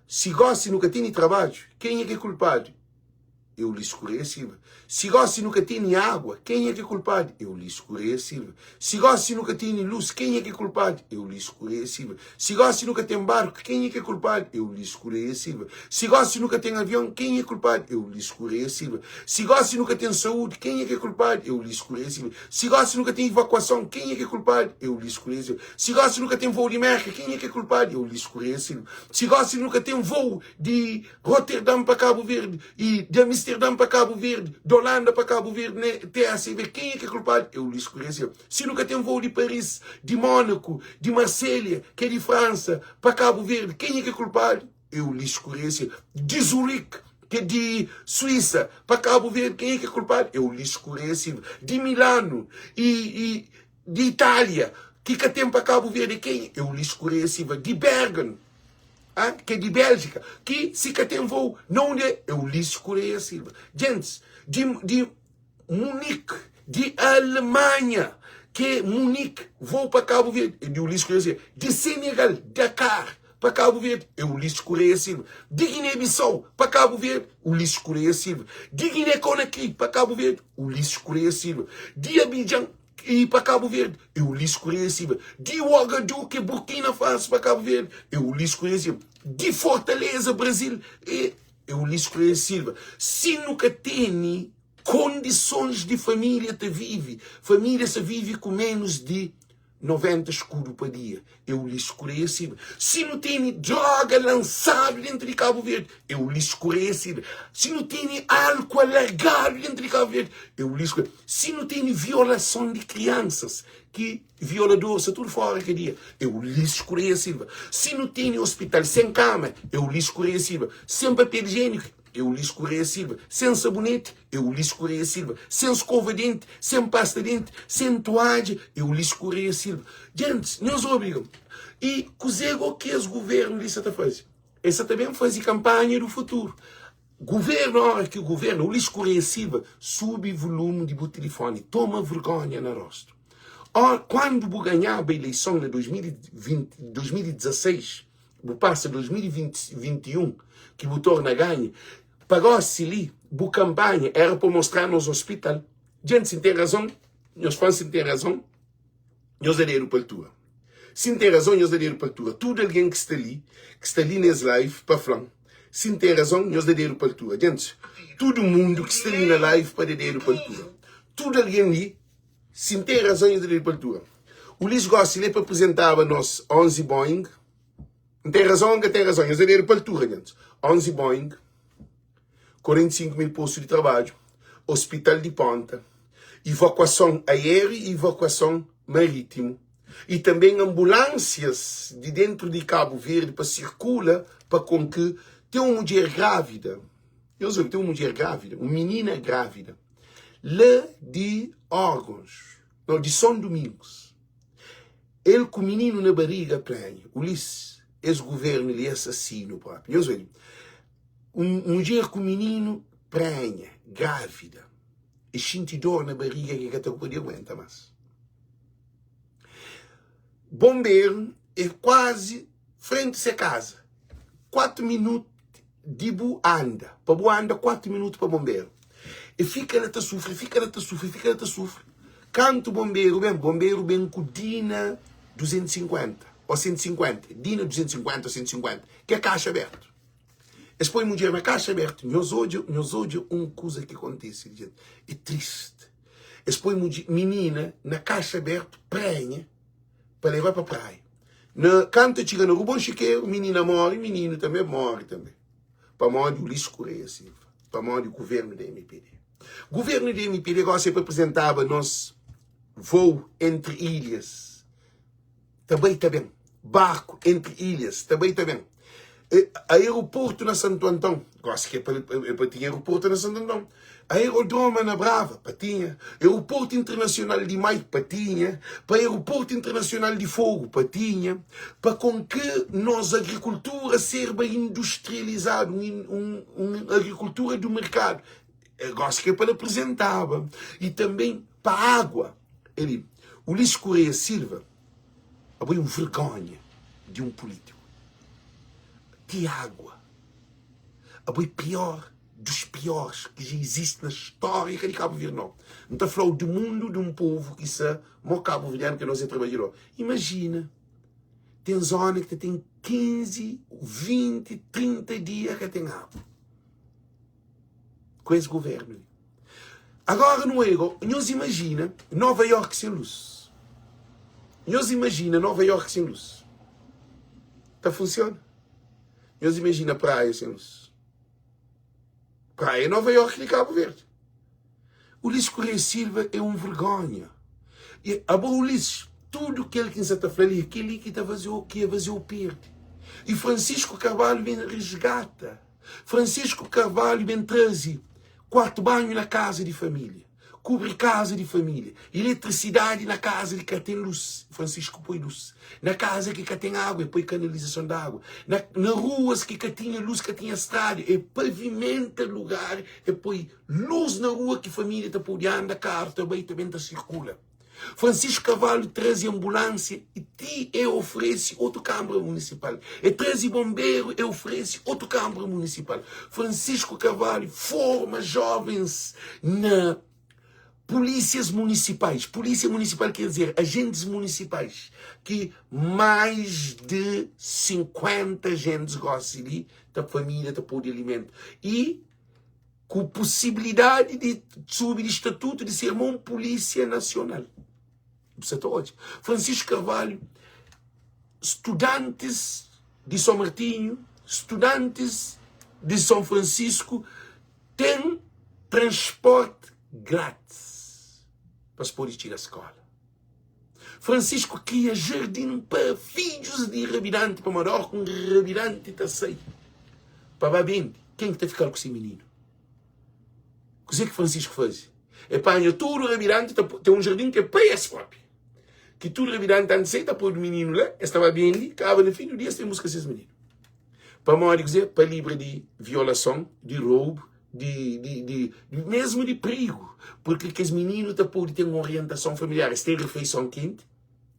[SPEAKER 1] Si gosi nu ka tene trabadju, kenha ki é kulpadu? É Ulisses Correia Silva. Si gosi nu ka tene agua, kenha ki é kulpadu? É Ulisses Correia Silva. Si gosi nu ka tene lus, kenha ki é kulpadu? É Ulisses Correia Silva. Si gosi nu ka ten barku, kenha ki é kulpadu? É Ulisses Correia Silva. Si gosi nu ka ten avion, kenha é kulpadu? É Ulisses Correia Silva. Si gosi nu ka ten saúdi, kenha ki é kulpadu? É Ulisses Correia Silva. Si gosi nu ka ten evakuason, kenha ki é kulpadu? É Ulisses Correia Silva. Si gosi nu ka ten voo di Merka, kenha ki é kulpadu? É Ulisses Correia Silva. Si gosi nu ka ten voo di Roterdam pa Kabu Verdi i di Amsterdam pa Kabu Verdi, di Olanda pa Kabu Verdi na TACV, kenha ki é kulpadu? É Ulisses Correia Silva. Si nu ka ten voo di Paris, di Mónaku, di Marselha, ki é di Fransa, pa Kabu Verdi, kenha ki é kulpadu? É Ulisses Correia Silva. Di Zurique, ki é di Suísa, pa Kabu Verdi, kenha ki é kulpadu? É Ulisses Correia Silva. Di Milanu i, i di Itália, ki ka ten pa Kabu Verdi, é kenha? É Ulisses Correia Silva. Di Bergen, ah, ki é di Bélgika, ki si ka ten voo, na undi é? É Ulisses Correia Silva. Gentis, di, di Munique, di Alemanha, ki é Munique, voo pa Kabu Verdi, é di Ulisses Correia Silva. Di Senegal, Dakar, pa Kabu Verdi, é Ulisses Correia Silva. Di Guiné-Bissau, pa Kabu Verdi, Ulisses Correia Silva. Di Guiné-Conakry, pa Kabu Verdi, Ulisses Correia Silva. Di Abidjan e pa Kabu Verdi, é Ulisses Correia Silva. Di Ouagadougou, ki é Burkina Faso, pa Kabu Verdi, é Ulisses Correia Silva. Di Fortaleza, Brasil, é Ulisses Correia Silva. Si nu ka tene kondisons di família ta vive, família sa vive ku menus di 90 skudu pa dia, é Ulisses Correia Silva. Si nu tene droga lansadu dentu di Kabu Verdi, é Ulisses Correia Silva. Si nu tene álkuo alargadu dentu di Kabu Verdi, é Ulisses Correia. Si nu tene violason di kriansas, ki violador sta tudu fora kadia, é Ulisses Correia Silva. Si nu tene ospital sen kama, é Ulisses Correia Silva. Sen papel igiêniku, é Ulisses Correia Silva. Sen saboneti, é Ulisses Correia Silva. Sen skova denti, sen pasta denti, sen toadja, é Ulisses Correia Silva. Gentis, nhos obriga-m. I kuzê go ki es guvernu li sa ta faze? Es sa ta ben faze kanpanha du futuru. Guvernu, ora ki guvernu, Ulisses Correia Silva, subi vulume di bu tilifoni, toma vergonha na rostu. Ora, kuandu bu ganhaba ileison na 2020, 2016, bu pasa 2021 ki bu torna ganha, pa gosi li, bu kanpanha era pa mostra nos ospital. Djenti, si N ten razon, nhos fla-m si N ten razon. Nhos da dedu pa altura. Si N ten razon, nhos da dedu pa altura. Tudu algen ki sta li, ki sta li nes live pa fla-m si N ten razon, nhos da dedu pa altura. Gentis, tudu mundu ki sta li na live pa da dedu pa altura. Tudu algen li, si N ten razon, nhos da dedu pa altura. Ulis gosi li pa aprizentaba nos 11 Boeing. N ten razon o N ka ten razon? Nhos da dedu pa altura, gentis. 11 Boeing. 45 mil postu di trabadju, ospital di ponta, ivakuason aériu i ivakuason marítimu i tanben anbulánsias di dentru di Kabu Verdi pa sirkula pa kon ki ten un mudjer grávida, nhos obi, ten un mudjer grávida, un minina grávida la di órgons, nau, di Son Dumingus. El ku mininu na bariga prenha. Ulis, es guvernu li é asasinu propi. Nhos obi. Un mudjer ku mininu prenha, grávida, e xinti dor na bariga ki ka ta pode aguenta más. Bonberu é kuazi frenti se kaza, 4 minutu di bu anda, pa bu anda 4 minutu pa bonberu. E fika la ta sufri, fika la ta sufri, fika la ta sufri. Kantu bonberu ben, bonberu ben ku Dina 250 ô 150, Dina 250 ô 150, ki é kaxa abertu. Es poi mudjer na kaxa abertu. Nhos odja, nhos odja un kuza ki kontise li, jenti. É triste. Es poi mudjer, minina na kaxa abertu, prenha, pa leba pa praia. Na, kantu e txiga na Rubon Xikeru, minina móre, mininu tanbe móre tanbe. Pamodi Ulisses Correia Silva, pamodi guvernu di mpd. Guvernu di mpd gosi é pa aprizentaba nos vou entri ilhas. Ta bai ta ben. Barku entri ilhas ta bai ta ben. Aeroportu na Santu Anton, gosi ki é pa, é pa tinha aeroportu na Santu Anton. Aerodroma na Brava, pa tinha. Aeroportu Internasional di Mai, pa tinha. Pa Aeroportu Internasional di Fogu, pa tinha. Pa kon ki nos agrikultura serba industrializadu, un, un, un agrikultura du merkadu. Gosi ki é pa el aprizentaba. I tanben pa água. Eli, Ulisses Correia Silva, abo é un vergonha di un pulítiku. Ti água. Abo é pior dos piores ki dja izisti na stória ka di Kabu Verdi nau. N ta fla-u di mundu di un povu ki sa mo kabuverdianu ki nos é trabadjador. Imajina, ten zona ki ta ten 15, 20, 30 dia ka ten água. Ku es guvernu li. Agora nu ego, nhos imajina Nova York sen lus. Nhos imajina Nova York sen lus. Ta funsiona? Nhos imajina praia sen lus. Praia é Nova York di Cabo Verde. Ulisses Correia Silva é um vergonha. E abo Ulisses, tudo kel ki N sa ta fla li, é kel-li ki ta faze-u, ki é faze-u perde. E Francisco Carvalho ben resgata. Francisco Carvalho ben traze kuartu banhu na kaza di família, kubri kaza di família, eletrisidadi na kaza di ka ten lus, Francisco poi lus, na kaza ki ka ten agu, e poi kanalizason di agu, na, na ruas ki ka tinha lus, ka tinha strada, e pavimenta lugar, e poi lus na rua ki família ta pode anda, karu ta bai ta ben ta sirkula. Francisco Carvalho traze ambulância e ti e oferece otu Câmara Municipal. E traze bombeiro e oferece otu Câmara Municipal. Francisco Carvalho forma jovens na polícias municipais. Polícia municipal quer dizer agentes municipais que mais de 50 agentes gosi li ta família ta pode alimenta. E ku pusibilidadi di subi di statutu di ser un pulísia nasional. Bu sa ta odja. Francisco Carvalho, studantis di São Martinho, studantis di São Francisco ten transporti grátis pa es pode txiga skola. Francisco kria jardin pa fidjus di rabidanti, pamodi óra ku un rabidanti ta sai pa ba bende, ken ki ta fikal ku se mininu? Kuzê ki Francisco faze? El panha tudu rabidanti, ta ten un jardin ki é pa es propi, ki tudu rabidanti antis sai ta poi mininu la, es ta ba bende, kaba na fin di dia es ta ben buska ses mininu. Pamodi kuzê? Pa libra di violason, di roubu, di, di, di, mesmu di prigu. Purki kes mininu ta pode ten orientason familiar. Es ten rifeison kenti,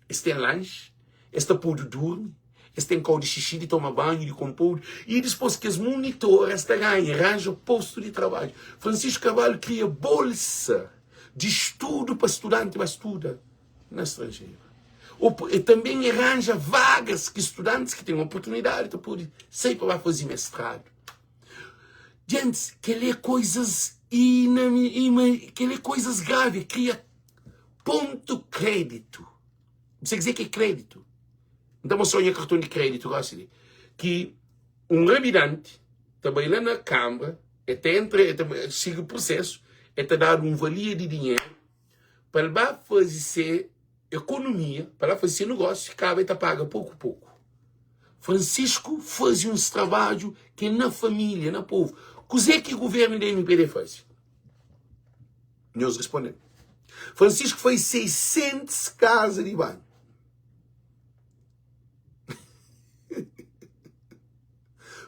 [SPEAKER 1] es ten lanxi, es ta pode durmi, es ten kau di xixi, di toma banhu, di konpodu. I dispôs kes munitor es ta ganha, ranja postu di trabadju. Francisco Carvalho kria bolsa di studu pa studanti ba studa na stranjeru. E tanben e ranja vagas ki studantis ki ten oportunidadi ta pode sai pa ba faze mestradu. Gentis, kel-li é koizas kel-li é koizas gravi, kria pontu kréditu. Bu sabe kuzê ki é kréditu? N ta mostra-u nha karton di kréditu gósi li. Ki un rabidanti ta bai la na kanbra, el ta entra, el ta sigi prusésu, el ta dadu un valia di dinheru pa el ba faze se ekonomia, pa el ba faze se nogósiu, kaba el ta paga poku-poku. Francisco faze uns trabadju ki é na família, na povu. Kuzê ki govérnu di MPD faze? Nhos responde-m. Francisco faze 600 kaza di banhu.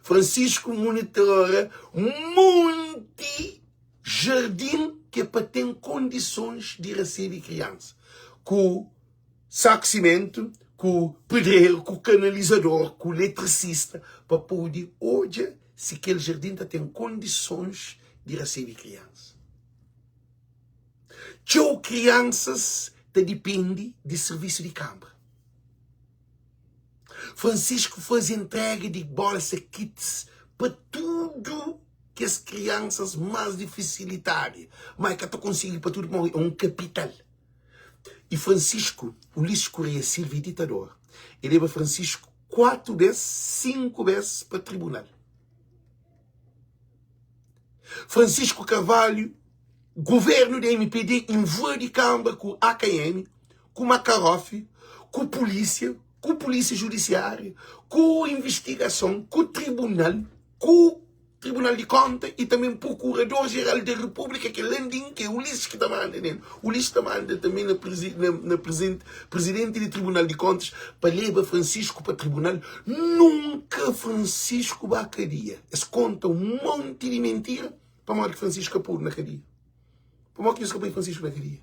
[SPEAKER 1] Francisco monitora monti jardin ki é pa ten kondisons di resebe kriansa ku saku simentu, ku pedreru, ku kanalizador, ku letrisista pa pode odja si kel jardin ta ten kondisons di resebe kriansa. Txeu kriansas ta dipende di sirvisu di kanbra. Francisco faze entrega di bolsa kits pa tudu kes kriansas más difisilitadu, má e ka ta konsigi pa tudu pamodi é un kapital. I Francisco, Ulisses Correia Silva é ditador. E leba Francisco 4 bes, 5 bes pa tribunal. Francisco Carvalho, governo di MPD invadi Kamba ku AKM, ku Makarov, ku polícia, ku polícia judiciária, ku investigason, ku tribunal, ku Tribunal di Konta i tanben Prokurador Jeral di Repúblika, ki é Landim, ki é Ulisses ki ta manda nel. Ulisses ta manda tanben na na prezenti prezidenti di Tribunal di Kontas pa leba Francisco pa tribunal. Nunka Francisco ba kadia. Es konta un monti di mentira pamodi ki Francisco ka podu na kadia. Pamodi ki nhos ka poi Francisco na kadia?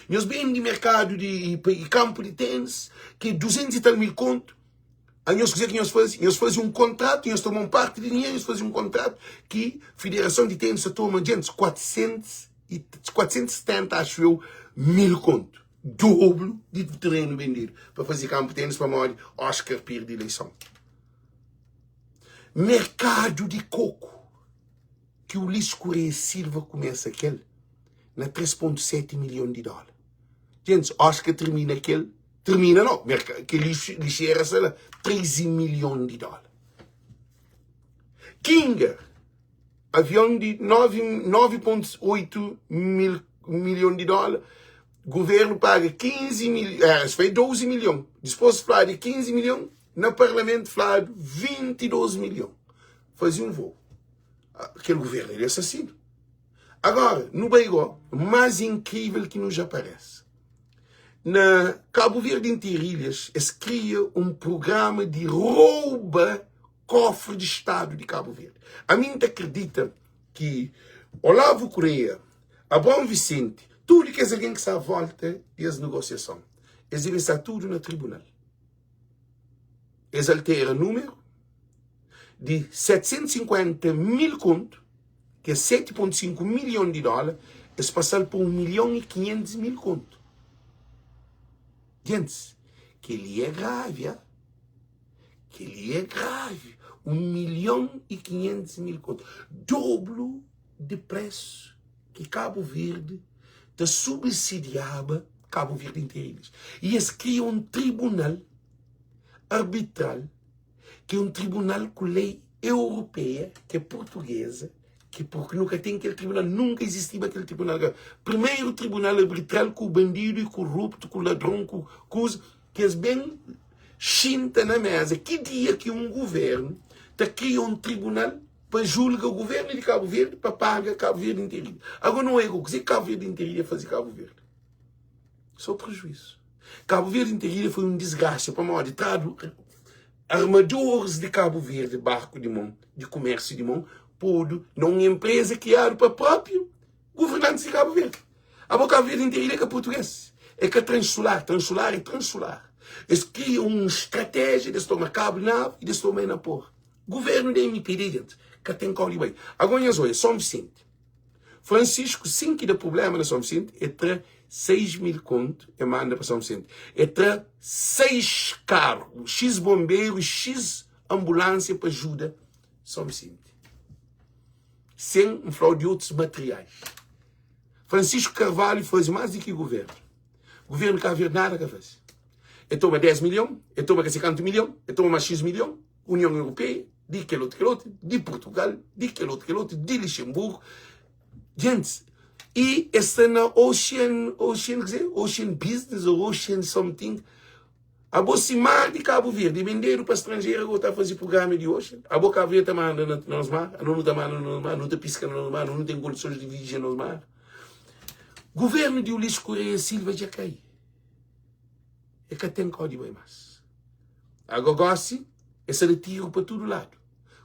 [SPEAKER 1] Nhos bende merkadu di i kanpu di tenis ki é 200 i tal mil kontu. A nhos kuzê ki nhos faze? Nhos faze un kontratu, nhos toma un parti di dinheru, nhos faze un kontratu ki federason di tenis ta toma djentis 400 e 470, acho eu, mil kontu. Doblu di terenu bendidu pa faze kanpu tenis pamodi Oscar pirdi ileison. Merkadu di koku ki Ulisses Correia Silva kumesa kel na 3.7 milhon di dóla. Djentis, Oscar termina kel Termina no, merka, ke lixo, lixera sta la, 13 milhon di dólar. Kinga, avion di 9.8 mil milhon di dólar, governo paga 15 mil, eh, foi 12 milhon, dispôs fladu 15 milhon, na parlamento fladu 22 milhon. Faze un voo. Kel governo é assassino. Agora, nu bai go, mais incrível que nos aparece. Na Cabo Verde inteiro ilhas, es kria um programa di rouba kofre di Estado di Cabo Verde. Ami N ta akredita ki Olavo Correia, Abraão Vicente, tudo kes algen ki sta à volta di es negosiason, es debe sta tudo na tribunal. Es altera número di 750 mil kontu ki é 7.5 milhon di dóla, es pasa-l pa 1 milhon i 500 mil kontu. Gentis, kel-li é gravi, ha? Kel-li é gravi. 1 milhon i 500 mil kontu. Doblu di presu ki Kabu Verdi ta subsidiaba Kabu Verdi interu. I es kria un tribunal arbitral ki é un tribunal ku lei europeia, ki é portuguesa, ki porque nu ka ten kel tribunal, nunka izistiba kel tribunal. Primeiro tribunal arbitral ku bandidu e korruptu, ku ladron, ku kuza, ki es ben xinta na mesa. Ki dia ki un governu ta kria un tribunal pa julga governu di Cabo Verde pa paga Cabo Verde inteirinho? Agora não é kuzê ki Cabo Verde inteirinho faze Cabo Verde? Só prejuízo. Cabo Verde inteirinho foi um desgraça, pamodi tradu. Armadoris di Kabu Verdi, barku di mon, di kumérsiu di mon, podu na un enpreza kriadu pa própi governantis di Kabu Verdi. Abo Kabu Verdi interu el é ka purtugês, é ka transular, transular é transular. Es kria un stratéjia di es toma Kabu Navu i di es toma Enapor. Governu di mpd djent ka ten kau di bai. Ago nhas oia, Son Visenti, Francisco sin ki da prublema na Son Visenti, e tra 6 mil kontu e manda pa Son Visenti. E tra 6 karu, xis bonberu i xis anbulansia pa juda Son Visenti. Sen N flau di otus materiais. Francisco Carvalho faze mas di ki governu. Governu di Kabu Verdi nada ka faze. E toma 10 milhon, e toma ka se kantu milhon, e toma mas xis milhon, Union Europeia, di kel otu kel otu, di Portugal, di kel otu kel otu, di Lixemburgu. Gentis, i es sta na Ocean, Ocean, kuzê? Ocean Business ou Ocean something. Abo si mar di Kabu Verdi bendedu pa stranjeru ago ta faze prugrama di Ocean? Abo Kabu Verdi ta manda na nos mar? Ano nu ta manda na nos mar? Nu ta piska na nos mar? Nu ten kondisons di vijia nos mar? Guvernu di Ulisses Correia Silva dja kai. E ka ten kau di bai mas. Ago gosi e sa da tiru pa tudu ladu.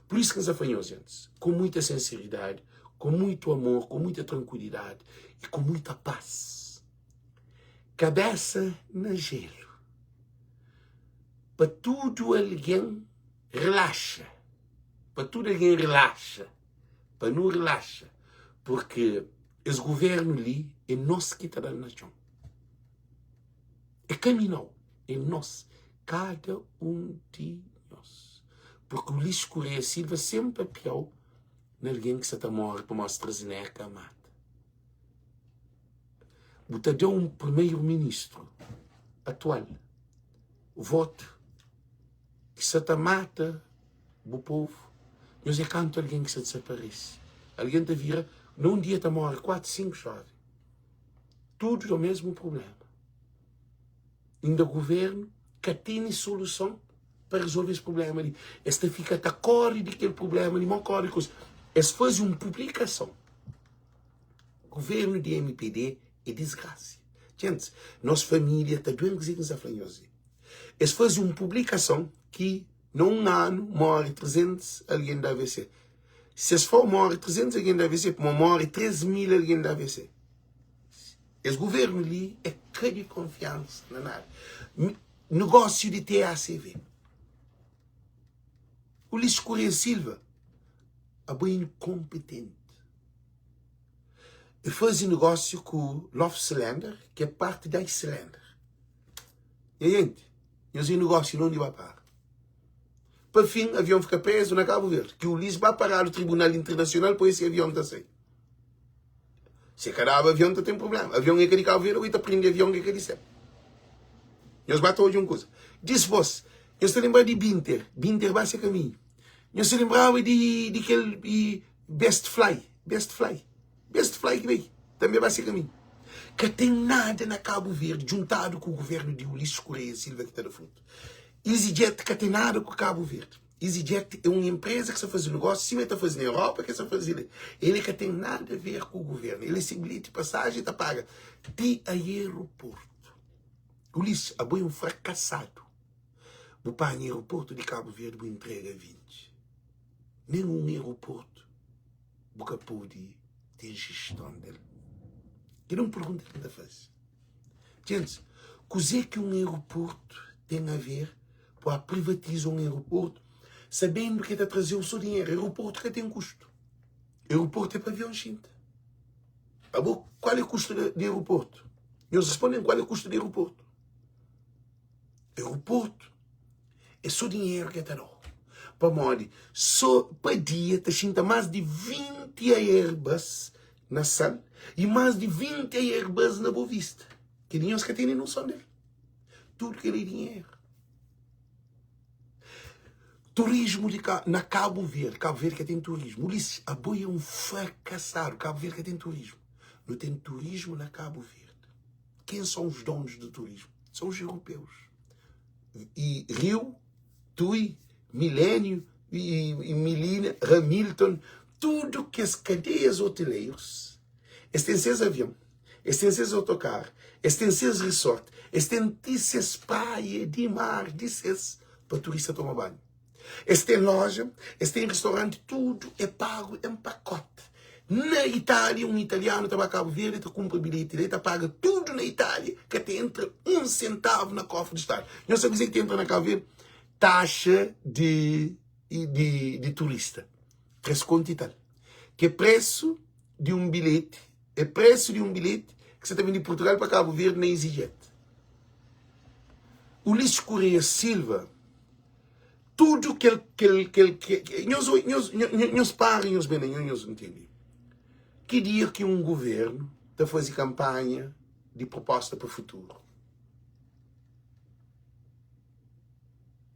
[SPEAKER 1] Pur isu ki N sa fla nhos gentis, ku muita sinseridadi, ku muitu amor, ku muita trankuilidadi i ku muita pas. Kabesa na jelu. Pa tudu algen relaxa. Pa tudu algen relaxa. Pa nu relaxa. Purki es guvernu li é nos ki ta da-l na txon. É ka mi nau, é nos, kada un di nos. Purki Ulisses Correia Silva sen papiau na algen ki sa ta móre pamodi AstraZeneca mata. Bu ta da un primeiro-ministru atual votu ki sa ta mata bu povu. Nhos é kantu algen ki sa disaparese. Algen ta vira, na un dia ta móre 4, 5 joven. Tudu do mesmu prublema. Inda guvernu ka tene soluson pa rezolve es prublema li. Es ta fika ta kore di kel prublema li, mo kore ku. Es faze un publikason. Guvernu di MPD é disgrasa. Gentis, nos familia ta duen kuze ki N sta fla nhos li. Es faze un publikason ki na un anu more 300 algen di AVC. Si es fla more 300 algen di AVC, pamo more 3000 algen di AVC. Es governu li é ka di konfiansa na nada. Negósiu di TACV. Ulisses Correia Silva, abo é inkompetenti. E faze negósiu ku Lofselander, ki é parti di Icelander. Nha jenti, nhos é negósiu na undi ba para. Pa fin, avion fika prezu na Kabu Verdi, ki Ulisses ba paradu tribunal internasional pa ese avion ta sai. Se ka daba avion ta ten problema. Avion é ka di Kabu Verdi, oi ta prende avion ki é ka di sel. Nhos ba ta odja un kuza. Dispos, nhos ta lenbra di Binter. Binter ba se kaminhu. Nhos ta lenbraba di, di kel i Best Fly. Best Fly. Best Fly ki bai. Tanbe ba se kaminhu. Ka ten nada na Kabu Verdi djuntadu ku guvernu di Ulisses Correia Silva ki ta da frutu. EasyJet ka ten nada ku Kabu Verdi. EasyJet é un enpreza ki sa faze negósiu sima el ta faze na Europa ki el sa faze li. El ka ten nada a ver ku guvernu. El é se bilheti pasaji el ta paga ti aeroportu. Ulisses, abo é un frakasadu. Bu panha aeroportu di Kabu Verdi bu intrega 20. Nen un aeroportu bu ka pode ten jeston del. Kel é un pergunta ki N ta faze. Gentis, kuzê ki un aeroportu ten a ver ku a privatiza un aeroportu sabendu ki el ta traze-u so dinheru? Aeroportu ka ten kustu. Aeroportu é pa avion xinta. Abo, kual é kustu di aeroportu? Nhos responde-m kual é kustu di aeroportu. Aeroportu é so dinheru ki el ta da-u. Pamodi so pa dia ta xinta más di 20 Airbus na Sal i más di 20 Airbus na Bovista. Kel-li nhos ka tene noson del. Tudu kel-li é dinheru. Turismu di ka, na Kabu Verdi. Kabu Verdi ka ten turismu. Ulisses, abo é un fracasado. Kabu Verdi ka ten turismu. Nu ten turismu na Kabu Verdi. Quem são os donos do turismo? São os europeus. E Rio, Tui, Milênio, e, e Milina, Hamilton, tudo que as cadeias hoteleiros, eles têm seus aviões, eles têm seus autocarros, eles têm seus resorts, eles têm de seus praia, de mar, de seus. pa turista toma banhu. Es ten loja, es ten restauranti, tudu é pagu en pakoti. Na Itália, un italianu ta ba Kabu Verdi, ta kunpra bilheti la, el ta paga tudu na Itália, ka ta entra un sentavu na kofri di stadu. Nhos sabe kuzê ki ta entra na Kabu Verdi? Taxa di di di turista, 3 kontu i tal, ki é presu di un bilheti, é presu di un bilheti ki sa ta ben di Purtugal pa Kabu Verdi na EasyJet. Ulisses Correia Silva Tudu kel kel kel ke nhos oi nhos nhos para nhos ben na nho nhos ntende. Ki dia ki un guvernu ta faze kanpanha di proposta pa futuru?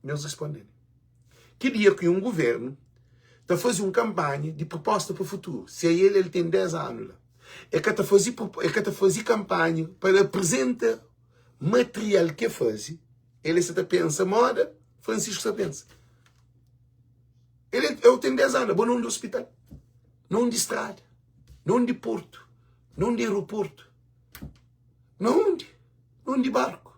[SPEAKER 1] Nhos responde-m. Ki dia ki un guvernu ta faze un kanpanha di proposta pa futuru? Se el el ten 10 anu la. E ka ta faze e ka ta faze kanpanha pa el apresenta material ke faze. El sa ta pensa moda Francisco sa pensa. El eu ten 10 anu, bo não di hospital, não di estrada, não di porto, não di aeroporto, não di, não di barco,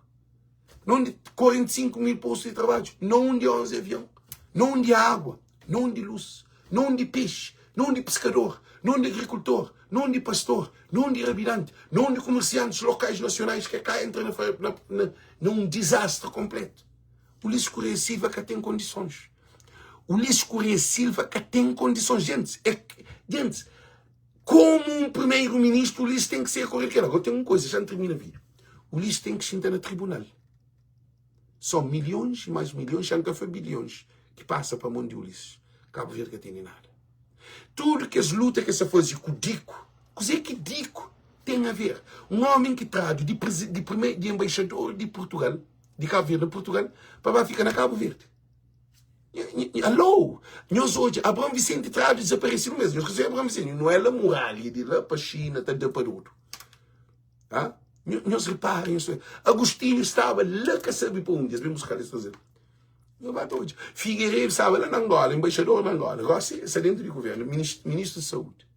[SPEAKER 1] não di 45 mil postos de trabalho, não di 11 avião, não di água, não di luz, não di peixe, não di pescador, não di agricultor, não di pastor, não di rabidante, não di comerciantes locais nacionais que cá entra na, na, na, na um desastre completo. Ulisses Correia Silva ka tem condições. Ulisses Correia Silva ka tem condições. Gente, é, gente, como um primeiro-ministro, Ulisses tem que ser correto. Agora tem uma coisa, já não termina o vídeo. Ulisses tem que sentar no tribunal. Só milhões e mais milhões, já nunca foi bilhões, que passa para a mão de Ulisses. Cabo Verde que tem nada. Tudo que as lutas que essa fazer com o Dico, coisa que Dico tem a ver. Um homem que trado de, de, primeiro, de embaixador de Portugal, de Cabo Verde, Portugal, para ficar na Cabo Verde. Alô? Nhos odja, Abraão Vicente tradu desaparecido mesmo. Nhos conhece Abraão Vicente? Não é lá muralha de lá para China, tá de para tudo. Ah? Nhos repara, nhos... Agostinho estava lá que sabe para onde, eles vêm buscar eles trazer. Não vai hoje. Figueiredo estava lá na Angola, embaixador na Angola. Agora está dentro do governo, ministro, ministro de saúde.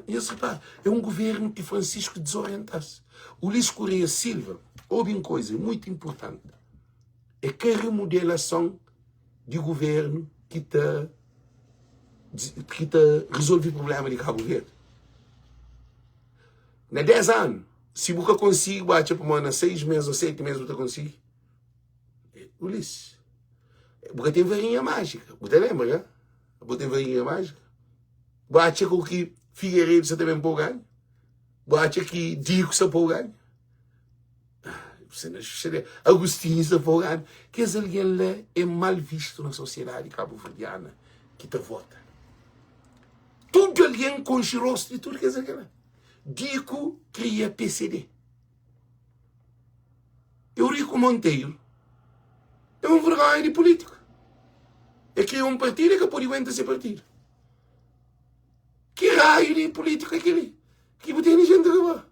[SPEAKER 1] Nhos repara, é um governo que Francisco desorientasse. Ulisses Correia Silva, houve uma coisa muito importante. É que a remodelação de governo que está que ta resolve problema de Cabo Verde. Na 10 anos, se bu ka consigo, bu atxa pamodi na 6 meses ou 7 meses bu ta consigo. Ulisses, bu ka tem varinha mágica. Bu ta lembra, ka? Bu tem varinha mágica? Bu atxa ku ki Figueiredo sa ta ben pô ganha? Bu atxa ki Dico sa pô ganha? Agostinho sa pô ganha? Kes algen la é mal visto na sosiedadi kabuverdiana ki ta vota. Tudu algen konxe rostu di tudu kes algen la. Dico kria PCD. Eurico Monteiro é un vergonha di político. É kria un partido e ka pode aguenta se partido. Ki raio di político é keli? Ki bu tene gente ki ba?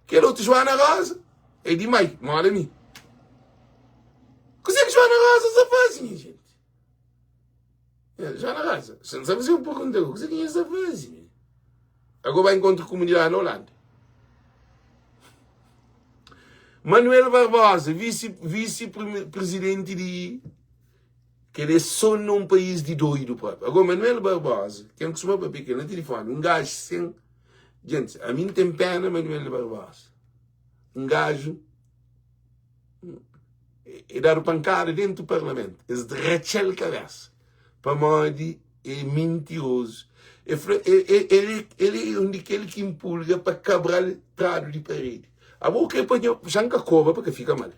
[SPEAKER 1] Kel outro Joana Rosa é di mai, moda mi. Kuzê ki Joana Rosa sa faze, minha gente? Joana Rosa, você não sabe fazer uma pergunta, kuzê ki nha sa faze? Minha? Agora vai encontrar comunidade na Holanda. Manuel Barbosa, vice-presidente de que ele é só num país de doido próprio. Agora, Manuel Barbosa, quem costuma papel que na telefone, um gajo sem. Gente, a mim tem pena Manuel Barbosa. Um gajo é dado pancada dentro do parlamento. Eles derracham a cabeça. Pamodi é mentiroso. Ele, ele é um daquele que empurra para Cabral trado de parede. Abo quer pa nho, já nunca cobra para que fica mal.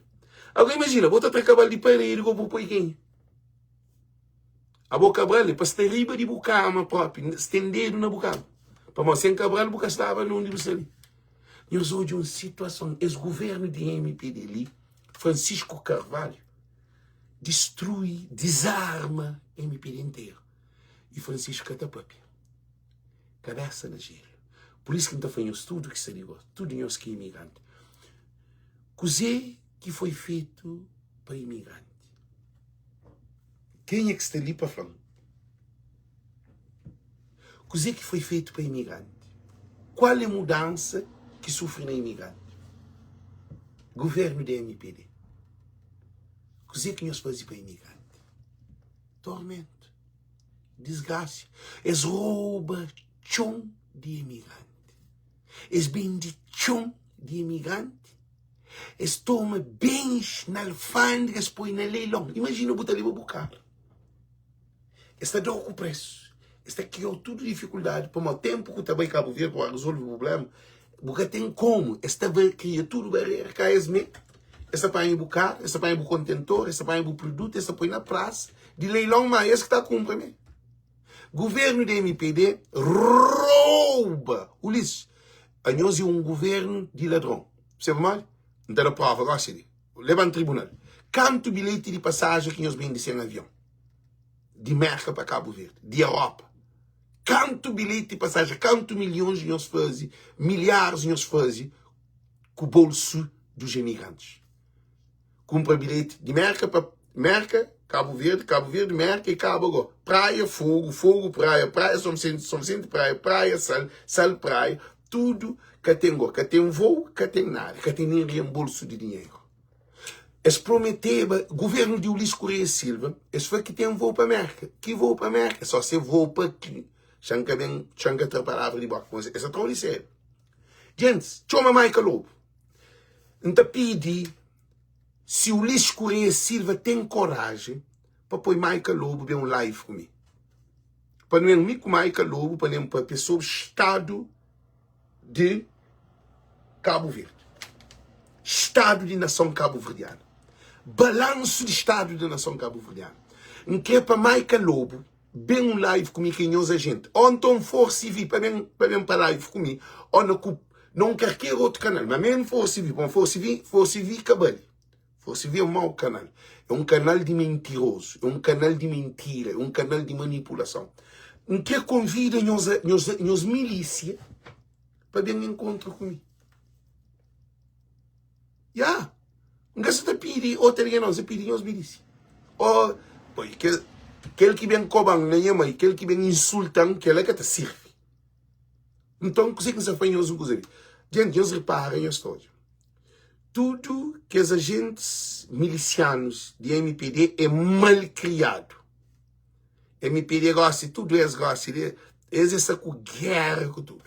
[SPEAKER 1] Agora imagina, bota tra Cabral de parede com o poi quem? Abo Cabral é para estar riba de bu cama próprio, estendido na bu cama. Pamodi sem Cabral bu ka estava onde bu está ali. Nhos odja un situason, es governo di MPD li, Francisco Carvalho, distrui, dizarma MPD interu. E Francisco ka ta papia. Kabesa na jelu. Pur isu ki N ta fla nhos tudu ki sta li gosi, tudu nhos ki é imigranti, kuzê ki foi fetu pa imigranti? Kenha ki sta li pa fla-m kuzê ki foi fetu pa imigranti? Kual é mudansa ki sufri na imigranti? Guvernu di MPD. Kuzê ki nhos faze pa imigranti? Tormentu, disgrasia. Es roba txon di imigranti. Es bende txon di imigranti. Es toma bens na alfandega, es poi na leilon. Imajina bu ta leba bu karu. Es ta da-u ku presu. Es ta kria-u tudu difikuldadi pamodi ténpu ku ta bai Kabu Verdi pa rezolve prubléma, bu ka ten komu. Es ta kria tudu barera ka es mê. Es ta panha bu karu, es ta panha bu kontentor, es ta panha bu produtu, es ta poi na prasa di leilon, má es ki ta kunpra mê. Guvernu di MPD rouba! Ulisses, anhos é un guvernu di ladron. Percebe pamodi? N ta da prova gosi li. Leba-m tribunal. Kantu bilheti di pasajen ki nhos bende sen avion? Di Merka pa Kabu Verdi, di Europa. Kantu bilheti di pasajen, kantu milhons nhos faze, milharis nhos faze ku bolsu dos emigrantes? Kunpra bilheti di Merka pa Merka, Kabu Verdi, Kabu Verdi, Merka i kaba go. Praia, Fogu, Fogu, Praia, Praia, São Vicente, São Vicente, Praia, Praia, Sal, Sal, Praia. Tudu ka ten go, ka ten voo, ka ten nada, ka ten nen rienbolsu di dinheru. Es prometeba, guvernu di Ulisses Correia Silva, es fla ki ten voo pa Merka. Ki voo pa Merka? Só se voo pa ki. Xa-m ka ben, xa-m ka tra palavra di boka, mas es ta tra-u di sériu. Gentis, txoma Maica Lobo. N ta pidi si Ulisses Correia Silva ten koraji pa poi Maica Lobo ben un live ku mi. Pa nu ben mi ku Maica Lobo pa nen papia sobri stadu di Kabu Verdi. Stadu di nason kabuverdianu. Balansu di stadu di nason kabuverdianu. N kre pa Maica Lobo ben un live ku mi ki é nhos ajenti. Ô nton Force TV pa ben pa ben pa live ku mi ô na ku na un karker otu kanal. Ma men Force TV, pamodi Force TV, Force TV ka bali. Force TV é un mau kanal. É un kanal di mentirozu, é un kanal di mentira, é un kanal di manipulason. N kre konvida nhos nhos nhos milísia pa ben enkontra ku mi. Ya! N ka sa ta pidi otu algen nau, N sa pidi nhos milísia. Ô, oi, kel, kel ki ben koba-m na nha mai, kel ki ben insulta-m, kel-la ka ta sirbi. Nton, kuzê ki N sa fla nhos un kuza li? Djenti, nhos ripara, nhos ta odja. Tudu kes ajentis milisianus di mpd é malkriadu. Mpd gosi, tudu es gosi li, es é sta ku géra ku tudu.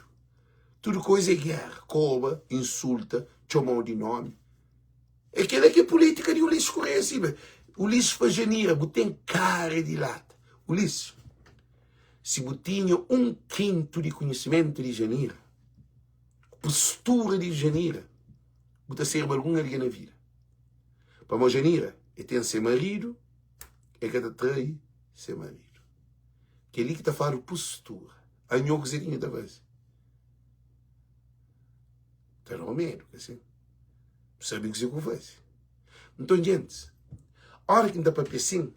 [SPEAKER 1] Tudu koisa é géra, koba, insulta, txoma-u di nomi. É kel-la ki é pulítika di Ulisses Correia Silva. Ulisses Fajanira, bu ten kara di lata. Ulisses, si bu tinha un kintu di konhisimentu di Janira, postura di Janira, bu ta serba algun algen na vida. Pamodi Janira, e ten se maridu, e ka ta trai se maridu. Kel-li ki ta fladu postura. Anho kuzê ki nhu ta faze? Ta da-u medu, ka sin? Bu sabe kuzê ku faze. Nton, gentis, óra ki N ta papia sin,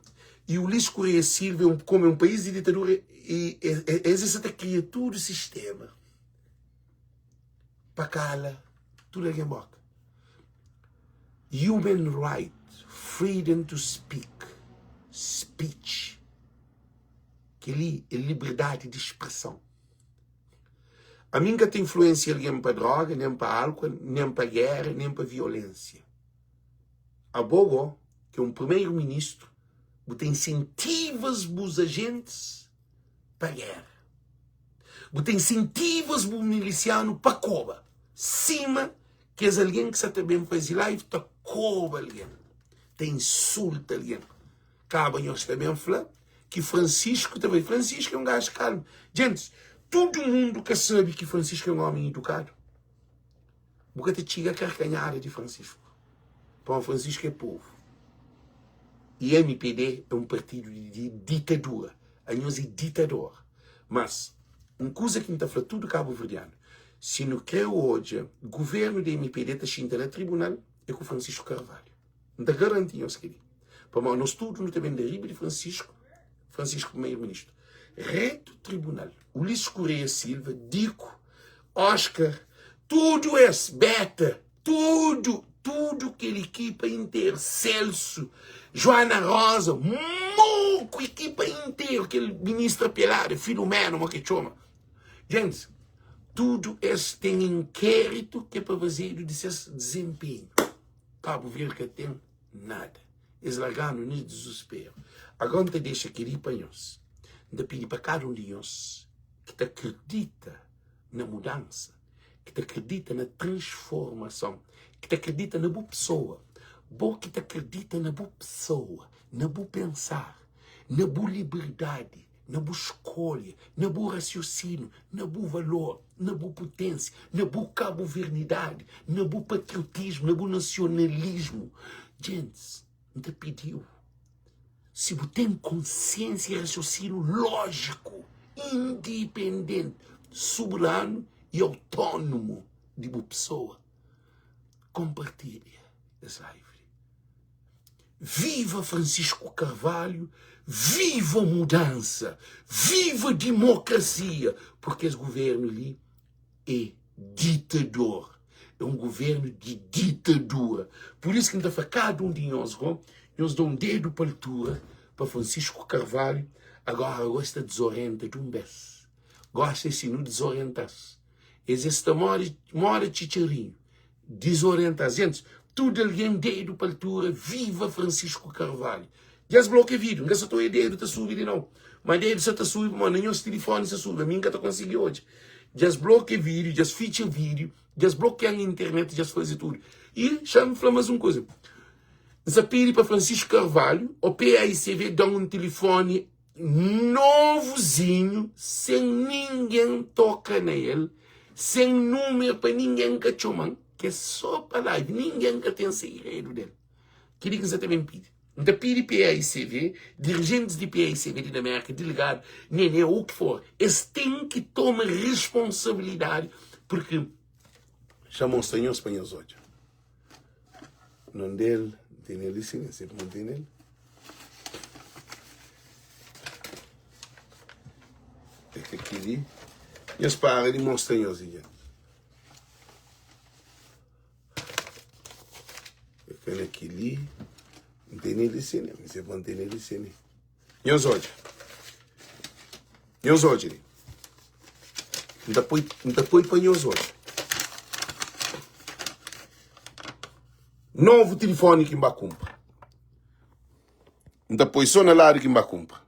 [SPEAKER 1] i Ulisses Correia Silva é un, komu é un país di ditadura, i es sa ta kria tudu sistéma pa kala tudu algen boka. Human right, freedom to speak, speech. Kel-li é liberdadi di spreson. Ami N ka ta influensia algen pa droga, nen pa álkuol, nen pa géra, nen pa violénsia. Abo gó, ki é un primeru-ministru, bu ta insentivas bus ajentis pa géra. Bu ta insentivas bu milisianu pa koba, sima kes algen ki sa ta ben faze live ta koba algen, ta insulta algen. Kaba nhos ta ben fla ki Francisco ta bai. Francisco é un gajo kalmu. Gentis, tudu mundu ka sabe ki Francisco é un omi idukadu. Bu ka ta txiga karkanhada di Francisco. Pamodi Francisco é povu. I MPD é un partidu di ditadura. Anhos é ditador. Mas, un kuza ki N ta fla tudu kabuverdianu, si nu kre odja guvernu di MPD ta xinta na tribunal, é ku Francisco Carvalho. N ta garanti nhos kel-li. Pamodi nos tudu nu ta ben da riba di Francisco, Francisco Primeiro-Ministro. Reto tribunal, Ulisses Correia Silva, Dico, Oscar, tudu es, Beta, tudu, tudu kel ekipa interu, Celso, Joana Rosa, moku ekipa interu, kel ministra pelada, Filomena, mo ke txoma. Gentis, tudu es ten inkéritu ke pa fazedu di ses dizenpenhu. Kabu Verdi ka ten nada. Es larga-nu na dizusperu. Agora N ta dexa kel-li pa nhos. N ta pidi pa kada un di nhos ki ta kridita na mudansa, ki ta kridita na transformason, ki ta kridita na bu pesoa, bo ki ta kridita na bu pesoa, na bu pensar, na bu liberdadi, na bu skolha, na bu rasiosinu, na bu valor, na bu putensia, na bu kabuvernidadi, na bu patriotismu, na bu nasionalismu. Gentis, N ta pidi-u, si bu ten konsiensia i rasiosinu lójiku, indipendenti, soberanu i autónomu di bu pesoa, konpartilha es live li. Viva Francisco Carvalho, viva mudança, viva dimokrasia, porque es governo li é ditador, é um governo de ditadura. Por isso ki N ta fla kada um di nhos go, nhos da um dedu pa altura pa Francisco Carvalho, agora go es ta desorienta de um bes, gosi é si nu desorienta-s, es es ta more, more txitxarinhu. Dizorienta gentis Tudu algen dedu pa altura Viva Francisco Carvalho Dja es blokia video N ka sa ta oia dedu ta subi di nau Ma dedu sa ta subi pamodi na nhos tilifoni sa subi Ami N ka ta konsigi odja Dja es blokia video Dja es fitxa video Dja es blokia-m internet Dja es faze tudu I xa-m fla más un kuza N sa pidi pa Francisco Carvalho o PAICV da-m un tilifoni novuzinhu sen ningen toka na el, sen numer pa ningen ka txoma-m, ki é só pa live, ningen ka ten segredu del. Kel-li ki N sa ta ben pidi. N ta pidi PAICV, dirijentis di PAICV di na Merka, delegadu, Nene, ou ki for, es ten ki toma responsabilidadi, porque xa mostra nhos pa nhos odja. Nondel, N tene li sin, N sebe ma N tene el. É ka kel-li. Nhos para di mostra nhos li dja. É ka na kel-li. N tene li sin, N sebe ma N tene li sin. Nhos odja. Nhos odja li. N ta poi, N ta poi pa nhos odja. Novu tilifoni ki N ba kunpra. N ta poi so na ladu ki N ba kunpra.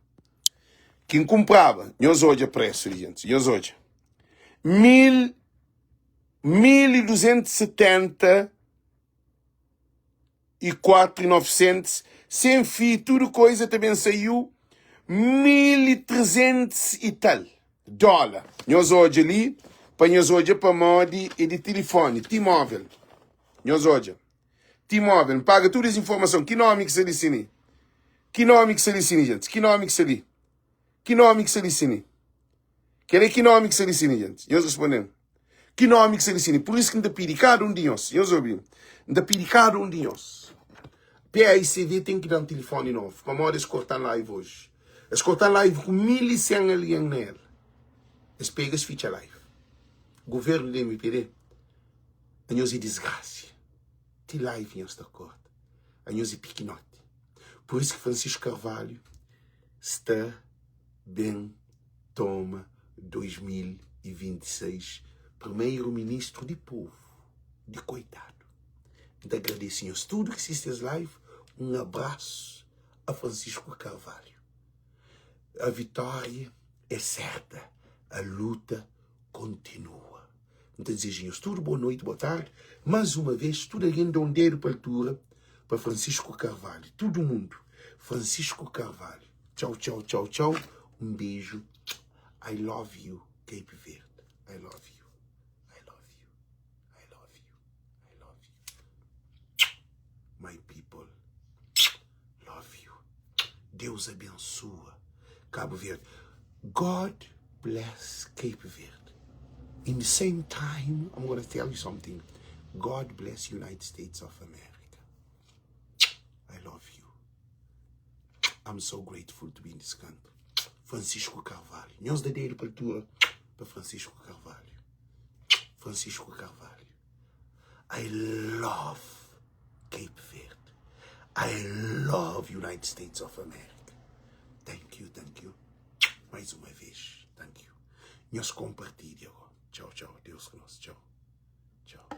[SPEAKER 1] Ki N kunpraba, nhos odja presu li, gentis. Nhos odja. 1270 e 4 e 900 sem fi tudo coisa ta ben saiu 1300 e tal dólar nhos odja li pa nhos odja pamodi é di tilifoni T-Mobile nhos odja T-Mobile n paga tudo es informason ki nomi ki sta li sini ki nomi ki sta li sini gentis ki nomi ki sta li ki nomi ki sta li sini Kel é ki nomi ki sta disidi, gentis? Nhos responde-m, Ki nomi ki sta disidi? Pur isu ki N ta pidi kada un di nhos, nhos obi-m, N ta pidi kada un di nhos, PAICV ten ki da-m tilifoni novu, pamodi es korta-m live oji. Es korta-m live ku 1100 algen na el. Es pega, es fitxa live. Governu di MPD, anhos é disgrasia. Ti live nhos ta korta. Anhos é pikinoti. Pur isu ki Francisco Carvalho sta ben toma 2026 primeiro ministro di povo di coitado N ta agradece nhos tudo ki sisti es live um abraço a Francisco Carvalho a vitória é certa a luta continua N ta deseja nhos tudo boa noite boa tarde mais uma vez tudo alguém da um dedo pa altura pa Francisco Carvalho tudo mundo Francisco Carvalho Tchau tchau tchau tchau um beijo I love you Cape Verde I love you I love you I love you I love you my people love you Deus abençoa Cabo Verde God bless Cape Verde in the same time I'm gonna tell you something God bless United States of America I love you I'm so grateful to be in this country. Francisco Carvalho. Nhos da dedo pa altura pa Francisco Carvalho. Francisco Carvalho. I love Cape Verde. I love United States of America. Thank you, thank you. Mais uma vez, thank you. Nhos compartilha. Tchau, tchau. Deus com nós. Tchau. Tchau.